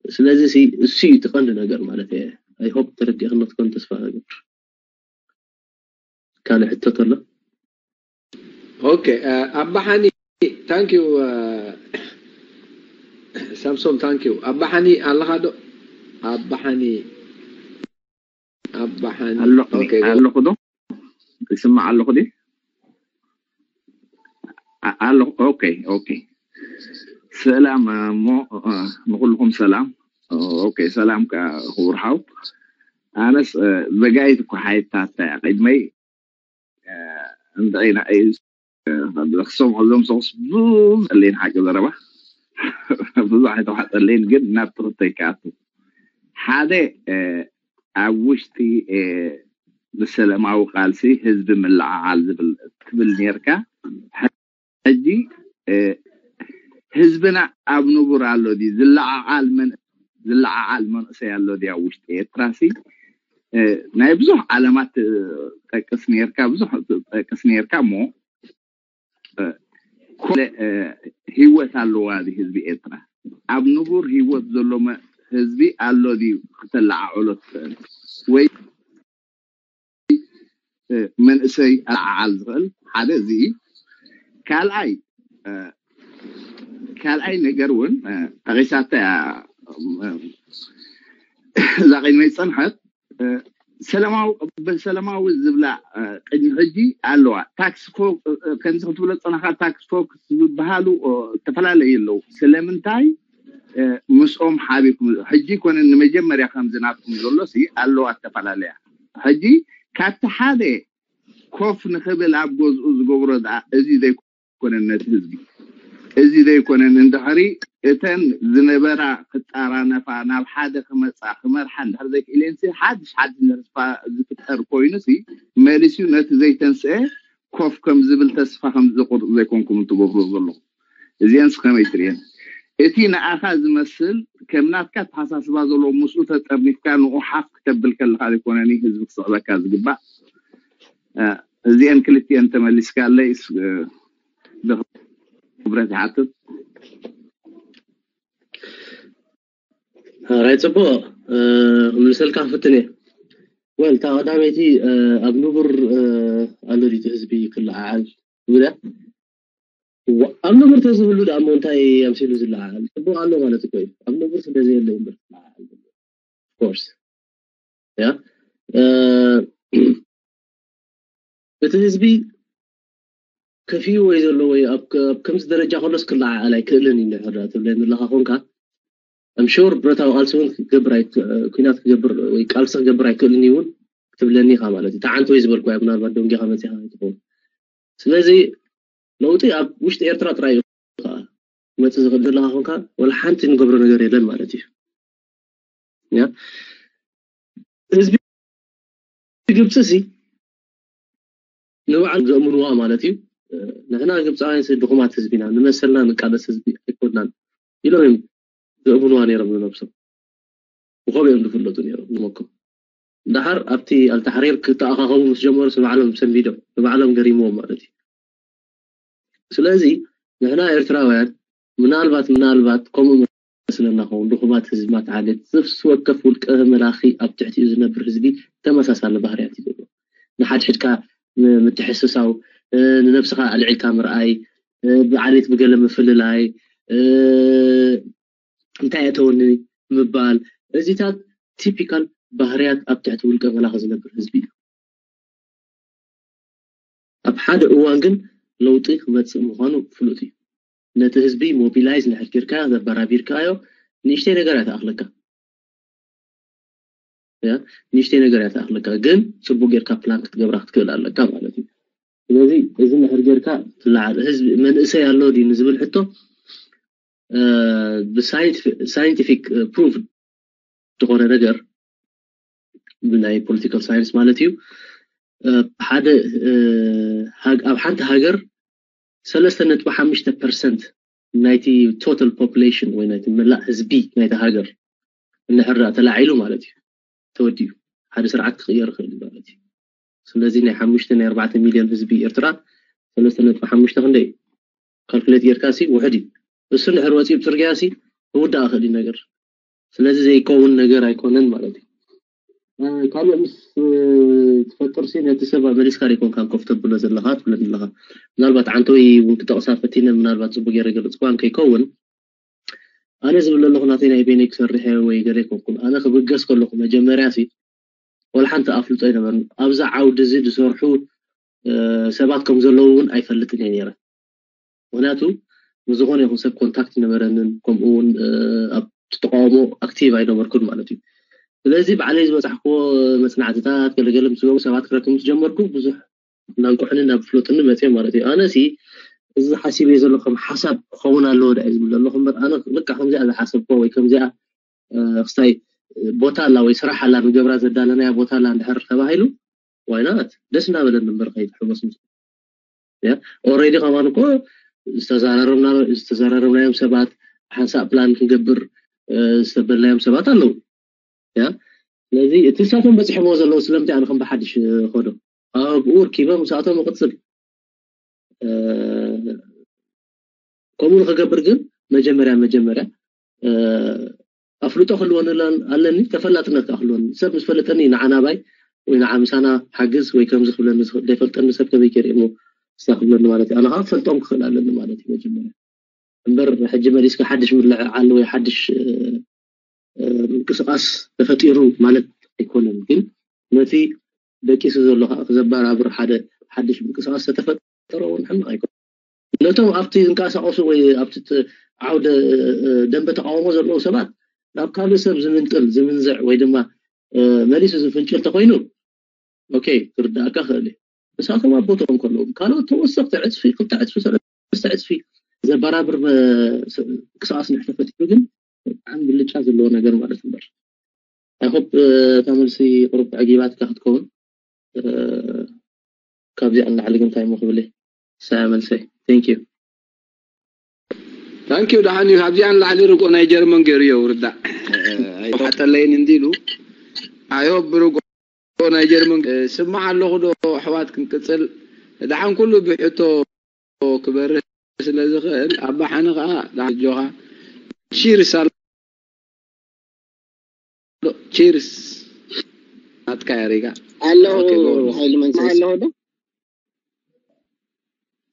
ስለዚ እሱ እዩ እቲ ቀንዲ ነገር ማለት እየ። I hope ተረዲእክኒ ክትኮን ተስፋ እገብር። ካልእ ሕቶ ተሎ? Okay, ኣባሓኒ thank you። ሳምሶም thank you። ኣባሓኒ ኣለኻ ዶ? ኣባሓኒ ኣባሓኒ ኣለኹ ኣለኹ ዶ? ይስማዕ ኣለኹ ዲ? ኣለኹ። ኦኬ ኦኬ። ሰላም እሞ ንኩልኩም ሰላም። ኦኬ ሰላም ክቡር ሓው። ኣነስ በጋይት እኮ ሓይታታ ቅድመይ እንተኢና ክሰምዖ ዞም ሰውስ ብዙ ጸሌን ሓቂ ዘረባ ብዙሕ ኣይተዋሕጠለይን፣ ግን ናብ ትኽተይ ክኣቱ ሓደ ኣብ ውሽጢ ብሰላማዊ ቃልሲ ህዝቢ ምልዓዓል ዝብል ትብል ነርካ። ሕጂ ህዝብና ኣብ ንቡር ኣሎ ድዩ? ዝለዓዓል መን ዝለዓዓል መንእሰይ ኣሎ ድዩ ኣብ ውሽጢ ኤርትራ? ሲ ናይ ብዙሕ ዓለማት ትጠቅስ ነርካ፣ ብዙሕ ትጠቅስ ነርካ እሞ ኮለ ህይወት ኣለዋ ድዩ ህዝቢ ኤርትራ? ኣብ ንቡር ህይወት ዘሎ ህዝቢ ኣሎ ድዩ ክተለዓዕሎ ትኽእል ወይ መንእሰይ ኣለዓዓል ዝኽእል ሓደ እዚ እዩ። ካልኣይ ካልኣይ ነገር እውን ጠቂሳታ እያ እዛ ቅድመይ ዝፀንሐት ሰላማዊ ብሰላማዊ ዝብላ ቅድሚ ሕጂ ኣለዋ። ታክስ ከምዚ ክትብሎ ዝፀናኻ ታክስ ፎክስ ዝበሃሉ ዝተፈላለዩ ኣለዉ። ስለምንታይ ምስኦም ሓቢርኩም ሕጂ ኮነ ንመጀመርያ ከምዚ ናትኩም ዘሎ ሲ ኣለዋ ዝተፈላለያ። ሕጂ ካብቲ ሓደ ኮፍ ንኽብል ኣብ ገዝኡ ዝገብሮ ደኣ እዚ ዘይኮነን ነቲ ህዝቢ እዚ ዘይኮነን እንድሕሪ እተን ዝነበራ ክጣራነፋ ናብ ሓደ ክመፃ ክመርሓ እንድሕር ዘይክእልየን ሲ ሓድሽ ሓድሽ እንድሕር ዝፍጠር ኮይኑ ሲ መሊሱ ነቲ ዘይተንስአ ኮፍ ከም ዝብል ተስፋ ከም ዝቁርጥ ዘይኮንኩም ትገብሩ ዘለኹም። እዚአን ስከመይ ትርእየን? እቲ ንኣኻ ዝመስል ከም ናትካ ኣተሓሳስባ ዘለዎ ምስኡ ተጠርኒፍካ ንኡ ሓፍ ክተብል ከለኻ ዘይኮነኒ ህዝቢ ክስዕበካ ዝግባእ። እዚአን ክልቲአን ተመሊስካለይ ክብረት ይሓትት። ራይ ፅቡቅ ክምልሰልካ ክፍትን እየ። ወል እታ ቀዳመይቲ ኣብ ንቡር ኣሎ ድዩ ህዝቢ ክለዓዓል ዝብል ኣብ ንቡር ተዝህሉ ደኣ እሞ እንታይ ኣምሲሉ ዝለዓል? ፅቡቅ ኣሎ ማለት እኮ እዩ። ኣብ ንቡር ስለ ዘየለ እምበር ዝለዓል። Of course። ያ እቲ ህዝቢ ከፊኡ ወይ ዘሎ ወይ ኣብ ከምዚ ደረጃ ከሎስ ክለዓዓል ኣይክእልን እዩ እንድሕር ትብለኒ ዘለኻ ኮንካ I'm sure ብረታዊ ቃልሲ እውን ክገብር ኩናት ክገብር ወይ ቃልሲ ክገብር ኣይክእልን እዩ እውን ክትብለኒ ኢኻ ማለት እዩ። ተዓንተ ወይ ዝበልኩ ምናልባት ደንጊኻ መፂኻ ትኸውን። ስለዚ ለውጢ ኣብ ውሽጢ ኤርትራ ጥራይ እዩ ከዓ መፅእ ዝኽእል ዘለካ ኮንካ ወላ ሓንቲ ንገብሮ ነገር የለን ማለት እዩ። ያ ህዝቢ ግብፂ ሲ ንባዕሉ ዘእምንዋ ማለት እዩ። ንሕና ግብፃውያን ሲ ድኹማት ህዝቢ ኢና፣ ንመሰልና ንቃለስ ህዝቢ ኣይኮናን ኢሎም እዮም ዘእምንዋ ነይሮም ንነብሶም። ብኸምኡ እዮም ዝፍለጡ ነይሮም ዝመክሩ። ደሓር ኣብቲ ኣልታሕሪር ክተኣኻኸቡ ምስ ጀመሩ ንባዕሎም ሰንቢዶም ንባዕሎም ገሪምዎም ማለት እዩ። ስለዚ ንሕና ኤርትራውያን ምናልባት ምናልባት ከምኡ መስለና ኸውን ድኹማት ህዝብና ተሓደት ነፍሲ ወከፍ ውልቀ መላኺ ኣብ ትሕቲኡ ዝነብር ህዝቢ ተመሳሳሊ ባህርያት እዩ ዘለዎ። ንሓድሕድካ ምትሕስሳው፣ ንነብስኻ ኣልዒልካ ምርኣይ፣ ብዓሌት ብገለ ምፍልላይ፣ እንታይ ኣተወኒ ምባል፣ እዚታት ቲፒካል ባህርያት ኣብ ትሕቲ ውልቀ መላኺ ዝነብር ህዝቢ እዩ። ኣብ ሓደ እዋን ግን ለውጢ ክመፅእ ምዃኑ ፍሉጥ እዩ። ነቲ ህዝቢ ሞቢላይዝ እንድሕር ጌርካዮ ዘበራቢርካዮ ንእሽተይ ነገር እያ ትኣኽለካ። ያ ንእሽተይ ነገር እያ ትኣኽለካ፣ ግን ፅቡቅ ጌርካ ፕላን ክትገብራ ክትክእል ኣለካ ማለት እዩ። ስለዚ እዚ እንድሕር ጌርካ ትለዓል ህዝቢ መንእሰይ ኣሎ ድዩ ንዝብል ሕቶ ብሳይንቲፊክ ፕሩቭ ዝኾነ ነገር ብናይ ፖለቲካል ሳይንስ ማለት እዩ ሓደ ኣብ ሓንቲ ሃገር ሰለስተ ነጥቢ ሓሙሽተ ፐርሰንት ናይቲ ቶታል ፖፕሌሽን ወይ ናይቲ መላእ ህዝቢ ናይቲ ሃገር እንድሕር ተላዒሉ ማለት እዩ ተወዲኡ ሓደ ስርዓት ክቕየር ይኽእል ማለት እዩ። ስለዚ ናይ ሓሙሽተ ናይ ኣርባዕተ ሚልዮን ህዝቢ ኤርትራ ሰለስተ ነጥቢ ሓሙሽተ ክንደይ እዩ? ካልኩሌት ጌርካ ሲ ውሕድ እዩ። እሱ እንድሕር ወፂኡ ብፅርግያ ሲ ክውዳእ ይኽእል እዩ ነገር ስለዚ ዘይከውን ነገር ኣይኮነን ማለት እዩ። ካልእ ምስ ትፈጥር ሲ ነቲ ሰብ መሊስካ ሪኮንካ ኮፍ ተብሎ ዘለኻ ትብለኒ ኣለኻ። ምናልባት ዓንተወይ እውን ክጠቕሳ ፈቲነ ምናልባት ፅቡቅ ገይረ ገለፅኳ ከይከውን ኣነ ዝብል ኣለኹ ናተይ ናይ ቤነይ ክሰርሕ ወይ ገለ ይኮንኩን ኣነ ክብገስ ከለኹ መጀመርያ ሲ ወላ ሓንቲ ኣፍልጦ ኣይነበርን። ኣብዛ ዓውዲ እዚ ዝሰርሑ ሰባት ከም ዘለዉ እውን ኣይፈልጥን እየ ነይረ። ምክንያቱ ምስ ዝኾነ ይኹን ሰብ ኮንታክት ነበረንን ከምኡ እውን ኣብ ተቃውሞ ኣክቲቭ ኣይነበርኩን ማለት እዩ። ስለዚ ባዕለይ ዝበፃሕክዎ መፅናዕትታት ገለገለ ምስ ገቡ ሰባት ክረክብ ምስ ጀመርኩ ብዙሕ እናንቁሕንን ናብ ፍሎጥኒ መፅዮም ማለት እዩ። ኣነ ሲ እዚ ሓሲበ ዘሎ ከም ሓሳብ ክኸውን ኣለዎ ዳ ዝብል ዘለኹ እምበር ኣነ ልካ ከምዚኣ ዝሓሰብኮ ወይ ከምዚኣ ክስታይ ቦታ ኣላ ወይ ስራሕ ኣላ ንገብራ ዘዳለናያ ቦታ ኣላ እንድሕር ተባሂሉ ዋይናት ደስ እናበለኒ እምበር ከይድ ሕጎስ ምስ ኦሬዲ ከማን እኮ ዝተዘራረብናዮም ሰባት ሓንሳእ ፕላን ክንገብር ዝተበልናዮም ሰባት ኣለዉ። ያ ስለዚ እቲ ንሳቶም በፂሖምዎ ዘለዉ ስለምንታይ ኣነ ከም ብሓድሽ ከዶ ኣብኡ ርኪበ ምስኣቶም እቕፅል ከምኡ ንክገብር ግን መጀመርያ መጀመርያ ኣፍልጦ ክህልወኒ ኣለኒ፣ ተፈላጥነት ከዓ ክህልወኒ። ሰብ ምስ ፈለጠኒ ንዓ ናባይ ወይ ንዓ ምሳና ሓግዝ ወይ ከምዚ ክብለኒ ዝኽእል ዘይፈልጠኒ ሰብ ከመይ ገይረ እሞ ንሳ ክብለኒ ማለት እዩ። ኣነ ከዓ ክፈልጦም ክኽእል ኣለኒ ማለት እዩ መጀመርያ። እምበር ሕጂ መሊስካ ሓድሽ ምልዕዓል ወይ ሓድሽ ምንቅስቃስ ተፈጢሩ ማለት ኣይኮነን። ግን ነቲ ደቂሱ ዘሎ ከዓ ክዘበራብር ሓደ ሓድሽ ምንቅስቃስ ዝተፈጠረ እውን ሕማቅ ኣይኮነን። ነቶም ኣብቲ ዝንቀሳቀሱ ወይ ኣብቲ ዓውደ ደንበ ተቃውሞ ዘለዉ ሰባት ናብ ካልእ ሰብ ዝምንጥል ዝምንዝዕ ወይ ድማ መሊሱ ዝፍንጭል ተኮይኑ ኦኬ ክርዳእካ ክእል እዩ። ንሳቶም ኣብ ቦትኦም ከለዉ ካልኦት ተወሰኽቲ ዕፅፊ ክልተ ዕፅፊ ሰለስተ ዕፅፊ ዘበራብር ምንቅስቃስ ንሕተፈጢሩ ግን ብጣዕሚ ብልጫ ዘለዎ ነገር ማለት እምበር ኣይሆፕ እታ መልሲ ቅሩብ ዕጊባትካ ክትከውን ካብዚኣ ንላዕሊ ግን እንታይ ሞ ክብል እየ ሳያ መልሰይ thank you thank you ደሓን እዩ ካብዚኣ ንላዕሊ ርቆ ናይ ጀርመን ገይሩ እዮ ውርዳእ ኣይሓጠለይን እንዲሉ ኣዮ ብርቆ ናይ ጀርመን ስማዕ ኣለኹ ዶ ኣሕዋት ክንቅፅል ደሓን ኩሉ ብሕቶ ክበርህ ስለ ዝኽእል ኣባሓኒ ከዓ ዳጆኻ ቺርስ ኣሎ ቺርስ ናትካ ያሪጋ ኣለኹ ሓይሊ መንሰስ ኣለኹ ዶ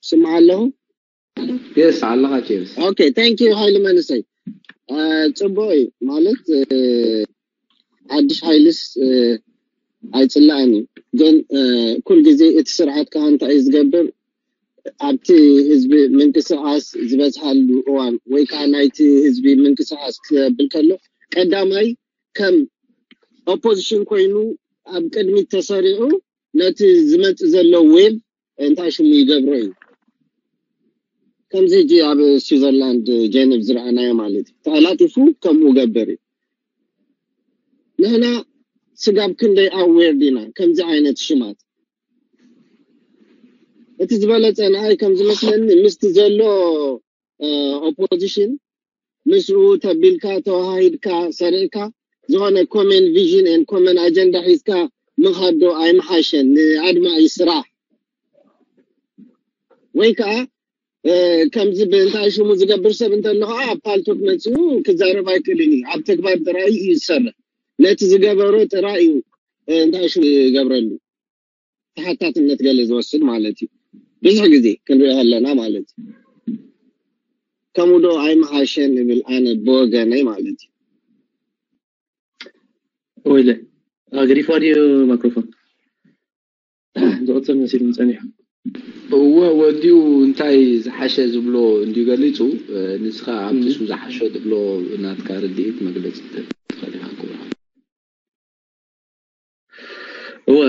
ስማዕ ኣለኹ የስ ኣለኻ ቺርስ ኦኬ thank you ሓይሊ መንሰይ ፅቡቅ እዩ ማለት ሓድሽ ሓይልስ ኣይፅላእን እዩ ግን ኩል ግዜ እቲ ስርዓት ከዓ እንታይ እዩ ዝገብር ኣብቲ ህዝቢ ምንቅስቃስ ዝበዝሓሉ እዋን ወይ ከዓ ናይቲ ህዝቢ ምንቅስቃስ ክብል ከሎ ቀዳማይ ከም ኦፖዚሽን ኮይኑ ኣብ ቅድሚት ተሰሪዑ ነቲ ዝመፅእ ዘሎ ዌቭ እንታይ ሽሙ ይገብሮ እዩ ከምዚ ሕጂ ኣብ ስዊዘርላንድ ጀነቭ ዝረኣናዮ ማለት እዩ ተቀላጢፉ ከምኡ ገበር እዩ ንሕና ስጋብ ክንደይ ኣዌር ዲና ከምዚ ዓይነት ሽማት እቲ ዝበለፀ ንኣይ ከም ዝመስለኒ ምስቲ ዘሎ ኦፖዚሽን ምስኡ ተቢልካ ተዋሃሂድካ ሰሪዕካ ዝኾነ ኮመን ቪዥን ን ኮመን ኣጀንዳ ሒዝካ ምኻዶ ኣይምሓሸን ንኣድማዒ ስራሕ ወይ ከዓ ከምዚ ብእንታይ ሽሙ ዝገብር ሰብ እንተሎ ከዓ ኣብ ፓልቶክ መፅኡ ክዛረብ ኣይክእልን እዩ ኣብ ተግባር ጥራይ እዩ ዝሰርሕ ነቲ ዝገበሮ ጥራይ እዩ እንታይ ሽሙ ይገብረሉ ተሓታትነት ገለ ዝወስድ ማለት እዩ ብዙሕ ግዜ ክንሪኦ ኣለና ማለት እዩ ከምኡ ዶ ኣይመሓሸን እብል ኣነ ብወገነይ ማለት እዩ ወይለ ኣግሪፋ ድዩ ማይክሮፎን ዝቕፅል መሲሉ ጸኒሑ እወ ወዲኡ እንታይ ዝሓሸ ዝብሎ እንዲዩ ገሊፁ ንስኻ ኣብቲ እሱ ዝሓሸ ትብሎ ናትካ ርድኢት መግለፂ ትኽእል ኢኻ ክቡር እወ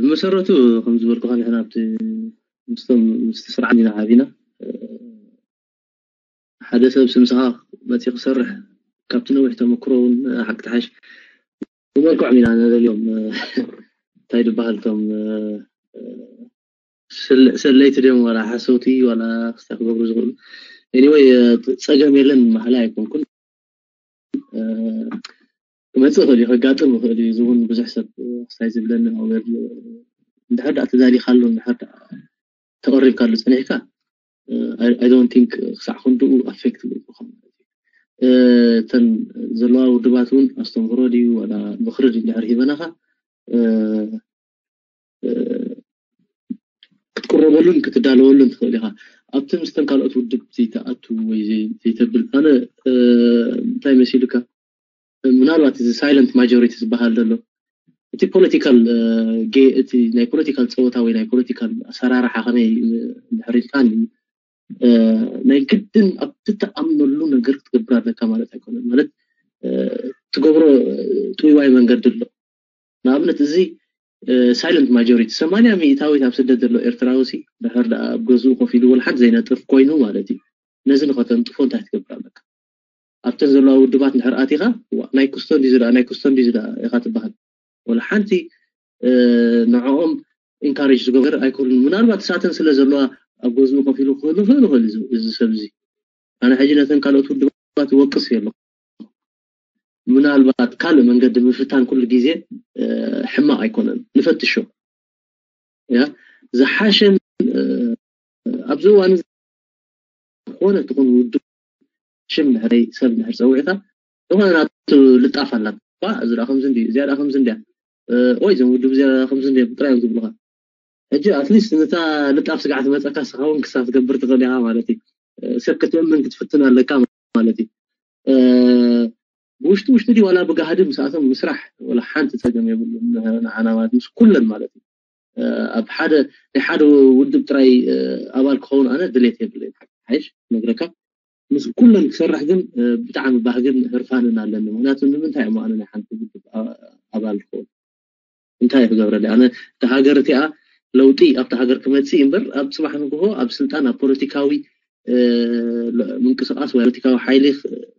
ብመሰረቱ ከም ዝበልኩኻ ንሕና ኣብቲ ምስቶም ምስቲ ስርዓት ኢና ዓቢና ሓደ ሰብ ስምስኻ መፂ ክሰርሕ ካብቲ ነዊሕ ተመክሮ እውን ሓቂ ተሓሽ ብመልክዖም ኢና ንደልዮም እንታይ ዝበሃል ቶም ሰለይቲ ድዮም ዋላ ሓሰውቲ ዋላ ክስታ ክገብሩ ዝኽእሉ anyway ፀገም የለን ማዕላ ኣይኮንኩን ክመፅእ ይኽእል እዩ ከጋጥም ይኽእል እዩ እዚ እውን ብዙሕ ሰብ ክስታይ ዝብለኒ ኣወር እንድሕር ዳኣ ተዳሊኻሉ እንድሕር ዳኣ ተቐሪብካሉ ፀኒሕካ I don't think ክሳዕ ክንድኡ ኣፌክት ዝኸውን እተን ዘለዋ ውድባት እውን ኣስተምህሮ ድዩ ዋላ ምኽሪ ድዩ እንድሕር ሂበናኻ ክትቅረበሉን ክትዳለወሉን ትኽእል ኢኻ። ኣብቲ ምስተን ካልኦት ውድብ ዘይተኣቱ ወይ ዘይተብል ኣነ እንታይ መሲሉካ? ምናልባት እዚ ሳይለንት ማጆሪቲ ዝበሃል ዘሎ እቲ ፖለቲካል እቲ ናይ ፖለቲካል ፀወታ ወይ ናይ ፖለቲካል ኣሰራርሓ ከመይ ንሕሪልካ ናይ ግድን ኣብቲ ተኣምነሉ ነገር ክትገብር ኣለካ ማለት ኣይኮነን። ማለት ትገብሮ ጥውይዋይ መንገዲ ኣሎ። ንኣብነት እዚ ሳይለንት ማጆሪቲ ሰማንያ ሚእታዊት ኣብ ስደት ዘሎ ኤርትራዊ ሲ ድሕር ደኣ ኣብ ገዝኡ ኮፍ ኢሉ ወላ ሓንቲ ዘይነጥፍ ኮይኑ ማለት እዩ። ነዚ ንኸተንጥፎ እንታይ ክትገብር ኣለካ? ኣብተን ዘለዋ ውድባት እንድሕር ኣቲኻ ናይ ኩስቶን ድዩ ዝደኣ ናይ ኩስቶን ድዩ ዝደኣ ኢኻ ትበሃል። ወላ ሓንቲ ንዕኦም ኢንካሬጅ ዝገበር ኣይኮኑን። ምናልባት እሳተን ስለ ዘለዋ ኣብ ገዝኡ ኮፍ ኢሉ ክህሉ ክህሉ ክህሉ እዚ ሰብ እዚ ኣነ ሕጂ ነተን ካልኦት ውድባት ይወቅስ የለ ምናልባት ካልእ መንገዲ ምፍታን ኩሉ ግዜ ሕማቕ ኣይኮነን። ንፈትሾ ያ ዝሓሸን ኣብዚ እዋን ዝኾነ ትኹን ውድብ ሽም ድሕረይ ሰብ ድሕር ፀዊዕካ ዝኾነ ናቱ ልጣፍ ኣላ እዚ ዳ ከምዚ እንዲ እዚኣ ዳ ከምዚ እንዲያ ወይ ዘም ውድብ እዚኣ ከምዚ እንዲያ ጥራይ እዮም ዝብሉካ። ሕጂ ኣትሊስት ነታ ልጣፍ ስጋዕ ትመፀካ ስኻ እውን ክሳብ ትገብር ትኽእል ኢኻ ማለት እዩ። ሰብ ክትእምን ክትፍትን ኣለካ ማለት እዩ። ብውሽጢ ውሽጢ ድዩ ዋላ ብጋህዲ ምስኣቶም ምስራሕ ዋላ ሓንቲ ፀገም የብሉ ንዓና ማለት ምስ ኩለን ማለት እዩ። ኣብ ሓደ ናይ ሓደ ውድብ ጥራይ ኣባል ክኸውን ኣነ ድሌት የብለይ ሓይሽ ነግረካ ምስ ኩለን ክሰርሕ ግን ብጣዕሚ ባህግን ህርፋንን ኣለኒ። ምክንያቱ ንምንታይ እሞ ኣነ ናይ ሓንቲ ውድብ ኣባል ክኸውን እንታይ ክገብረለይ ኣነ እታ ሃገር እቲኣ ለውጢ ኣብታ ሃገር ክመፅእ እምበር ኣብ ፅባሕ ንግሆ ኣብ ስልጣን ኣብ ፖለቲካዊ ምንቅስቃስ ወይ ፖለቲካዊ ሓይሊ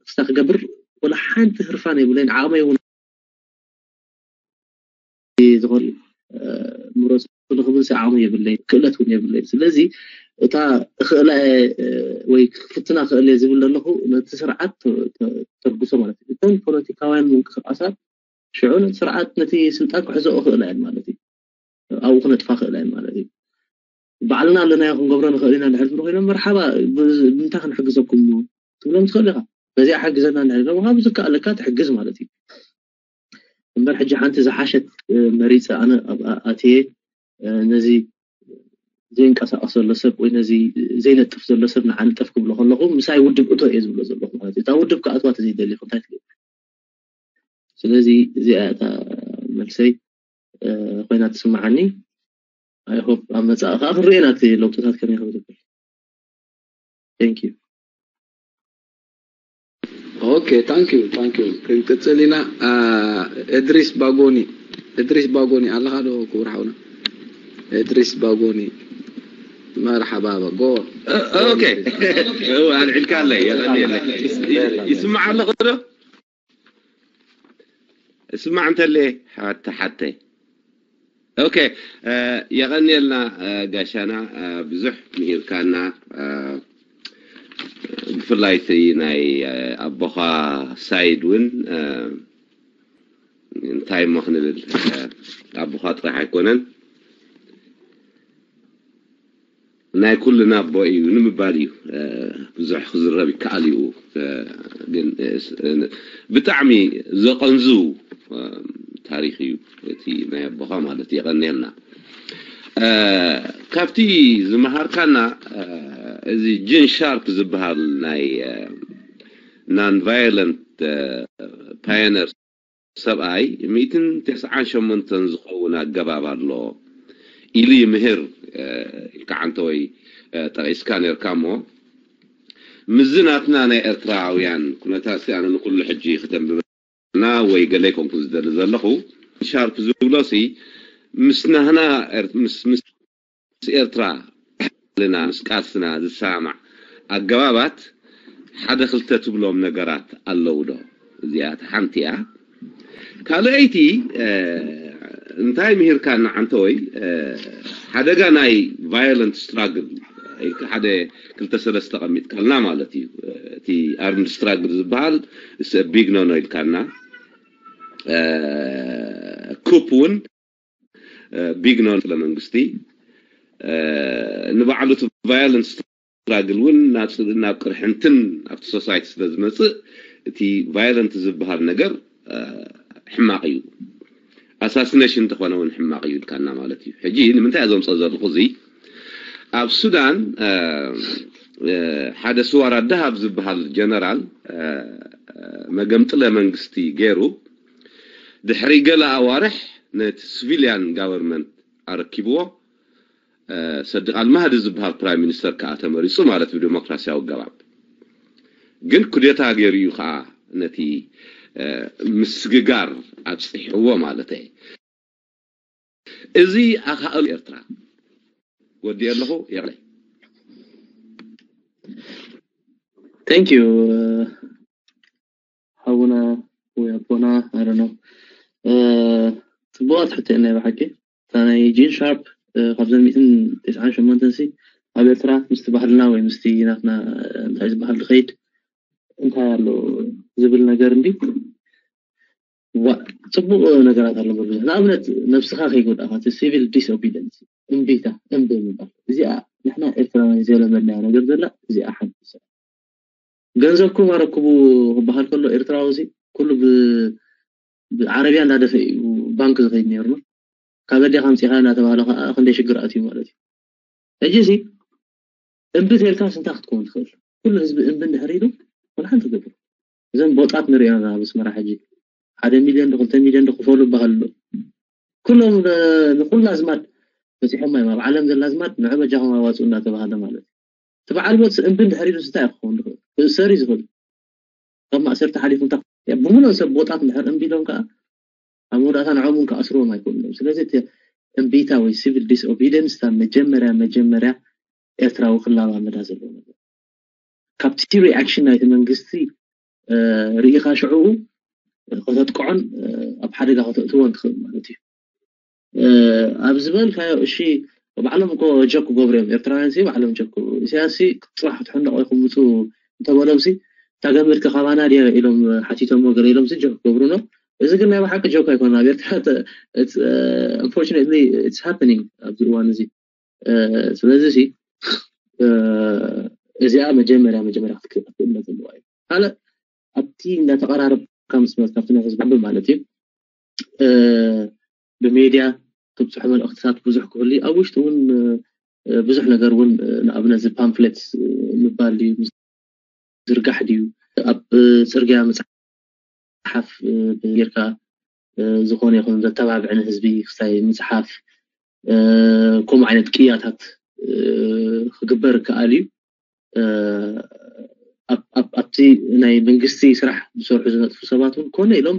ክስታ ክገብር ወላ ሓንቲ ህርፋን የብለይን ዓቕመይ እውን ዝኾን ምረፁ ንክብል ዓቕሚ የብለይ ክእለት እውን የብለይ። ስለዚ እታ እኽእላ ወይ ክፍትና ክእል ዝብል ዘለኹ ነቲ ስርዓት ተርጉሶ ማለት እዩ። እተን ፖለቲካውያን ምንቅስቃሳት ሽዑ ነቲ ስርዓት ነቲ ስልጣን ክሕዘኦ ክእላ እየን ማለት እዩ። ኣብኡ ክነጥፋ ክእላ እየን ማለት እዩ። ባዕልና ኣለናዮ ክንገብሮ ንኽእል ኢና ድሕር ዝብሉ ኮይኖም መርሓባ ብምንታይ ክንሕግዘኩም ትብሎም ትኽእል ኢኻ። በዚኣ ሓግዘና እንድሕር ኢሎም ካብ ዝከኣለካ ትሕግዝ ማለት እዩ። እምበር ሕጂ ሓንቲ ዝሓሸት መሪፀ ኣነ ኣብኣ ኣትየ ነዚ ዘይንቀሳቀስ ዘሎ ሰብ ወይ ነዚ ዘይነጥፍ ዘሎ ሰብ ንዓንጠፍ ክብሎ ከለኹ ምሳይ ውድብ እቶ እየ ዝብሎ ዘለኹ ማለት እዩ። እታ ውድብ ክኣትዋ ተዘይደሊ እንታይ ትገብር? ስለዚ እዚኣ እታ መልሰይ ኮይና ትስምዓኒ። I hope ኣብ መጻኢ ከዓ ክንሪኦ ኢና እቲ ለውጥታት ከመይ ከም ዝብል። Thank you። Okay, thank you, thank you. ክንቅጽል ኢና። እድሪስ ባጎኒ፣ እድሪስ ባጎኒ ኣለኻ ዶ ክቡር ሓውና? እድሪስ ባጎኒ መርሓባ በጎ። Okay. ኣልዒልካ ኣለይ የቀኒ ኣለይ ይስማዕ ኣለኹ ዶ? እስማዕ እንተለ ሓተ ሓተ ኦኬ የቐንየልና ጋሻና ብዙሕ ምሂርካና ብፍላይ ናይ ኣቦኻ ሳይድ እውን እንታይ እሞ ክንብል ኣቦኻ ጥራሕ ኣይኮነን ናይ ኩልና ኣቦ እዩ ንምባል እዩ ብዙሕ ክዝረብ ይከኣል እዩ ግን ብጣዕሚ ዘቐንዝው ታሪክ እዩ እቲ ናይ ኣቦኻ ማለት የቐንየልና ካብቲ ዝመሃርካና እዚ ጅን ሻርፕ ዝበሃል ናይ non violent pioneer ሰብኣይ ሚእትን ተስዓን ሸሞንተን ዝኸውን ኣገባብ ኣሎ ኢሉ ይምህር ኢልካ ዓንተወይ ጠቒስካ ነርካ እሞ ምዚ ናትና ናይ ኤርትራውያን ኩነታት ኣነ ንኩሉ ሕጂ ክተንብበና ወይ ገለ ኮንኩ ዝደሊ ዘለኹ ሻርፕ ዝብሎ ሲ ምስ ናህና ምስ ኤርትራ ልና ምስ ቃልስና ዝሰማማዕ ኣገባባት ሓደ ክልተ ትብሎም ነገራት ኣለዉ ዶ? እዚኣ ሓንቲ እያ። ካልኣይቲ እንታይ ምሂርካና ዓንተወይ ሓደጋ ናይ violent struggle ኢልካ ሓደ ክልተ ሰለስተ ቀሚጥካልና ማለት እዩ። እቲ armed struggle ዝበሃል big no no ኢልካና ኩፕ እውን big no no ስለ መንግስቲ ንባዕሉ እቲ violent struggle እውን ናብ ናብ ቅርሕንትን ኣብቲ society ስለ ዝመፅእ እቲ violent ዝበሃል ነገር ሕማቕ እዩ። Assassination እንተኾነ እውን ሕማቕ እዩ ኢልካና ማለት እዩ። ሕጂ ንምንታይ እዞም ጸዘርልኹ እዚ ኣብ ሱዳን ሓደ ስዋራ ዳሃብ ዝበሃል ጀነራል መገምጥለ መንግስቲ ገይሩ ድሕሪ ገለ ኣዋርሕ ነቲ civilian government ኣረኪብዎ። ሰዲቕ ኣልማህዲ ዝበሃል prime minister ከዓ ተመሪፁ ማለት ብዲሞክራሲያዊ ኣገባብ። ግን ኩዴታ ገይሩ እዩ ከዓ ነቲ ምስግጋር ኣብፅሕዎ ማለት እየ። እዚ ኣኻእሉ ኤርትራ ወዲ ኣለኹ የቕለይ። Thank you ሓውና ወይ ኣቦና ኣረኖ ፅቡቃት ሕቶ ናይ ብሓቂ እታ ናይ ጂን ሻርፕ ካብዘን ሚእትን ተስዓን ሸሞንተን ሲ ኣብ ኤርትራ ምስቲ ባህልና ወይ ምስቲ ናትና እንታይ ዝበሃል ዝኸይድ እንታይ ኣሎ ዝብል ነገር እንዲ ጽቡቅ ነገራት ኣሎ ብዙሕ ንኣብነት ነብስኻ ከይጎዳእካ እቲ civil disobedience እምቢታ እምቢ ምባል እዚኣ ንሕና ኤርትራውያን ዘለመድናያ ነገር ዘላ እዚኣ ሓንቲ ገንዘብኩም ኣረክቡ ክበሃል ከሎ ኤርትራዊ እዚ ኩሉ ብዓረብያ እንዳደፈ እዩ ባንክ ዝኸይድ ነይሩ ካብ ኣዴኻ ኣምፂኻ እናተባሃለ ከዓ ክንደይ ሽግር ኣትዩ ማለት እዩ ሕጂ እዚ እምቢ ተልካ ስንታ ክትከውን ትኽእል ኩሉ ህዝቢ እምቢ እንድሕር ኢሉ ወላ ሓንቲ ገብር እዘን ቦጣት ንሪኦ ኣብ ኣስመራ ሕጂ ሓደ ሚልዮን ዶ ክልተ ሚልዮን ዶ ክፈሉ ይበሃል ኣሎ ኩሎም ንኩሉ ኣዝማድ በፂሖም እዮም ኣብ ዓለም ዘላ ኣዝማድ ንዑ በጃኹም ኣዋፅኡ እናተባሃለ ማለት እዩ እቲ በዓል ቦት እምቢ እንድሕር ኢሉ ስንታይ ክኸውን ዝኽእል ክእሰር እዩ ዝኽእል ካብ ማእሰርቲ ሓሊፉ እንታ ብሙሉእ ሰብ ቦጣት እንድሕር እምቢ ኢሎም ከዓ ኣብ መወዳእታ ንዖም እውን ክኣስርዎም ኣይክእሉን እዮም ስለዚ እቲ እምቢታ ወይ civil disobedience እታ መጀመርያ መጀመርያ ኤርትራዊ ክላማመዳ ዘለዎ ነገር ካብቲ reaction ናይቲ መንግስቲ ርኢኻ ሽዕኡ ከተጥቅዖን ኣብ ሓደጋ ከተእትዎን ትኽእል ማለት እዩ ኣብ ዝበልካዮ እሺ ባዕሎም እኮ ጀክ ክገብሩ እዮም ኤርትራውያን ሲ ባዕሎም ጀክ ክገብሩ ኢሳያስ ሲ ጽባሕ ክትሕነቆ ኢኹም ምፁ እንተበሎም ሲ እታ ገመድከ ካባና ድያ ኢሎም ሓቲቶሞ ገለ ኢሎም ሲ ጀክ ክገብሩ ነው እዚ ግን ናይ ብሓቂ ጀክ ኣይኮነ ኣብ ኤርትራ unfortunately it's happening ኣብዚ እዋን እዚ ስለዚ ሲ እዚኣ መጀመርያ መጀመርያ ክትክእለት ኣለዋ እዩ ካልእ ኣብቲ እንዳተቀራረብካ ምስ መዝካብቲ ናይ ህዝቢ ዓቢ ማለት እዩ ብሜድያ ትብፅሑ መልእክትታት ብዙሕ ክህሉ ኣብ ውሽጢ እውን ብዙሕ ነገር እውን ንኣብነት እዚ pamphlet ምባል ድዩ ዝርጋሕ ድዩ ኣብ ፅርግያ መፅሓፍ ጌርካ ዝኾነ ይኹን ዘተባብዕ ንህዝቢ ክስታይ ምፅሓፍ ከምኡ ዓይነት ቅያታት ክግበር ይከኣል እዩ ኣብቲ ናይ መንግስቲ ስራሕ ዝሰርሑ ዝነጥፉ ሰባት እውን ኮነ ኢሎም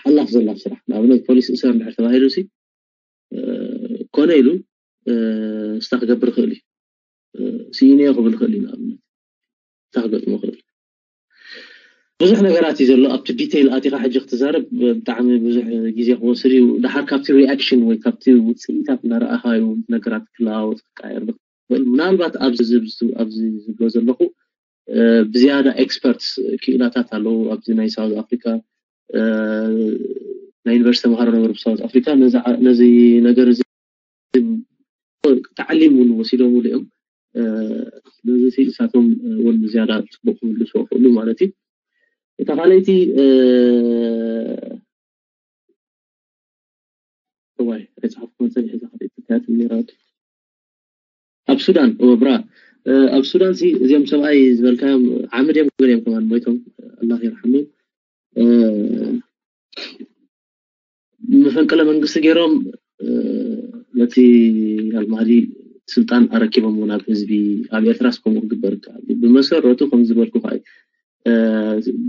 ሓላፍ ዘላፍ ስራሕ ንኣብነት ፖሊስ እሰር እንድሕር ተባሂሉ ሲ ኮነ ኢሉ ስታ ክገብር ይኽእል እዩ ስኢነዮ ክብል ይኽእል እዩ ንኣብነት ስታ ክገጥሞ ይኽእል ብዙሕ ነገራት እዩ ዘሎ ኣብቲ detail ኣቲኻ ሕጂ ክትዛረብ ብጣዕሚ ብዙሕ ግዜ ክወስድ እዩ ድሓር ካብቲ reaction ወይ ካብቲ ውፅኢታት እናረኣኻ እዩ ነገራት ክለዋወጥ ክቃየር ዝኽእል ምናልባት ኣብዚ ኣብዚ ዝብሎ ዘለኹ ብዝያዳ experts ክኢላታት ኣለዉ ኣብዚ ናይ South Africa ናይ ዩኒቨርሲቲ ተምሃሮ ነበሩ ብሳውት ኣፍሪካ ነዚ ነገር እዚ ታዕሊም እውን ወሲዶምሉ እዮም ስለዚ ንሳቶም እውን ዝያዳ ፅቡቅ ክምልስዎ ክእሉ ማለት እዩ እታ ካልኣይቲ እዋይ ኣይፅሓፍኩን ፀኒሐ እዛ ካልኣይቲ እንታይ ትብል ነይራ ኣብ ሱዳን እወ ብራ ኣብ ሱዳን ሲ እዚኦም ሰብኣይ ዝበልካዮም ዓምድ እዮም ግን እዮም ከማን ሞይቶም ኣላህ ይርሓሙ መፈንቅለ መንግስቲ ገይሮም ነቲ ኣልማህዲ ስልጣን ኣረኪቦም ናብ ህዝቢ ኣብ ኤርትራስ ከምኡ ክግበር ይከኣል ብመሰረቱ ከም ዝበልኩ ከዓ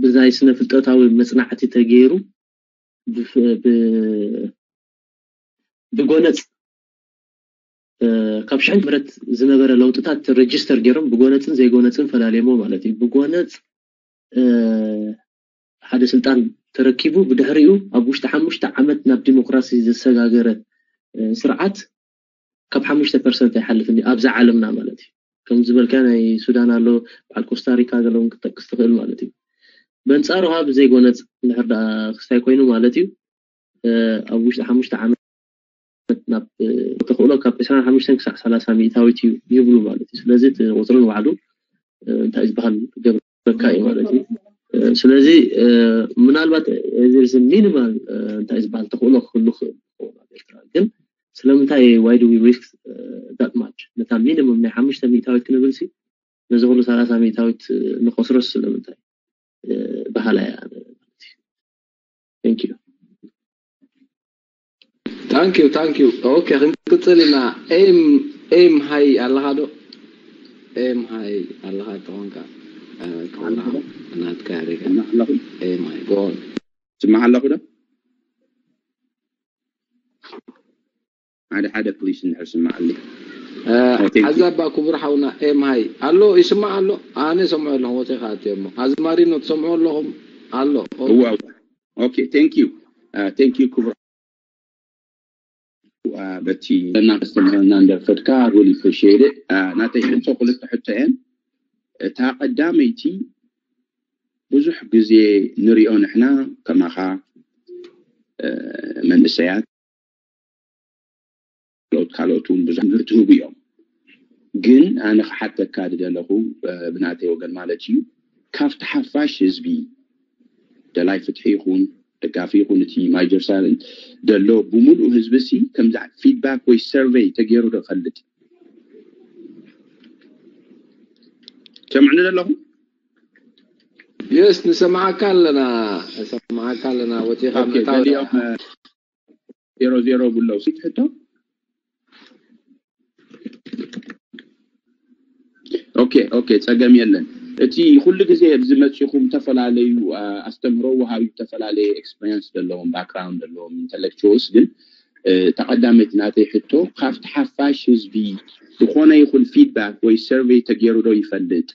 ብናይ ስነ ፍልጠታዊ መፅናዕቲ ተገይሩ ብጎነፅ ካብ ሽሕን ምረት ዝነበረ ለውጥታት register ገይሮም ብጎነፅን ዘይጎነፅን ፈላልየሞ ማለት እዩ ብጎነፅ ሓደ ስልጣን ተረኪቡ ብድሕሪኡ ኣብ ውሽጢ ሓሙሽተ ዓመት ናብ ዲሞክራሲ ዘሰጋገረ ስርዓት ካብ ሓሙሽተ ፐርሰንት ኣይሓልፍን ኣብዛ ዓለምና ማለት እዩ ከም ዝበልካ ናይ ሱዳን ኣሎ በዓል ኮስታሪካ ዘለውን ክጠቅስ ትኽእል ማለት እዩ በንፃሩ ካብ ዘይጎነፅ እንድሕር ክስታይ ኮይኑ ማለት እዩ ኣብ ውሽጢ ሓሙሽተ ዓመት ናብ ተኽእሎ ካብ ዕስራን ሓሙሽተን ክሳዕ ሰላሳ ሚእታዊት እዩ ይብሉ ማለት እዩ ስለዚ እቲ ቁፅሪ ንባዕሉ እንታይ ዝበሃል ገብረካ እዩ ማለት እዩ ስለዚ ምናልባት እዚ ሚኒማል እንታይ ዝበሃል ተኽእሎ ክህሉ ክእል ይኸውን ኣብ ኤርትራ። ግን ስለምንታይ why do we risk that much? ነታ ሚኒመም ናይ ሓሙሽተ ሚእታዊት ክንብል ሲ ነዚ ኩሉ ሰላሳ ሚእታዊት ንኸስሮስ ስለምንታይ? በሃላይ እያ። Thank you። Thank you, thank you. Okay, ክንቅጽል ኢና። ኤም ኤም ሃይ ኣለኻ ዶ? ኤም ሃይ ኣለኻ ተኾንካ ክኾና ናትካ ሪጋ። ኤም ሃይ go on። ስማዕ ኣለኹ ዶ? ሓደ ሓደ ፕሊስ እንድሕር ስማዓለይ። ሓዛ እባ ክቡር ሓውና ኤም ሃይ ኣሎ ይስማዕ ኣሎ። ኣነ ሰምዖ ኣለኹ ወፂኻ ኣትዮ እሞ ኣዝማሪኖ ትሰምዑ ኣለኹም ኣሎ። እዋ ኦኬ thank you thank you ክቡር በቲ እና ከስተምረና እንደፈድካ really appreciate it። ናተይ ሕቶ ክልተ ሕቶ እየን። እታ ቀዳመይቲ ብዙሕ ግዜ ንሪኦ ንሕና ከማኻ መንእሰያት ካልኦት ካልኦት እውን ብዙሕ ትምህርቲ ህቡ እዮም። ግን ኣነ ክሓተካ ዝደለኹ ብናተይ ወገን ማለት እዩ ካብቲ ሓፋሽ ህዝቢ ደላይ ፍትሒ ይኹን ደጋፊ ይኹን እቲ ማይጀር ሳይለንት ደሎ ብምሉእ ህዝቢ ሲ ከምዛ ፊድባክ ወይ ሰርቨይ ተገይሩ ዶ ፈልጥ? ሰምዕኒ ዘለኹም? የስ ንሰማዓካ ኣለና ንሰማዓካ ኣለና ወፂኻ ምእታው ገሊኦም ዜሮ ዜሮ ብለው ሲት ሕቶ ኦኬ ኦኬ ጸገም የለን። እቲ ኩሉ ግዜ ኣብዚ መጺኹም ዝተፈላለዩ ኣስተምህሮ ወሃቢ ዝተፈላለየ ኤክስፒሪየንስ ዘለዎም ባክግራውንድ ዘለዎም ኢንተሌክቹዋልስ ግን ተቐዳመይቲ ናተይ ሕቶ ካብቲ ሓፋሽ ህዝቢ ዝኾነ ይኹን ፊድባክ ወይ ሰርቬይ ተገይሩ ዶ ይፈልጥ?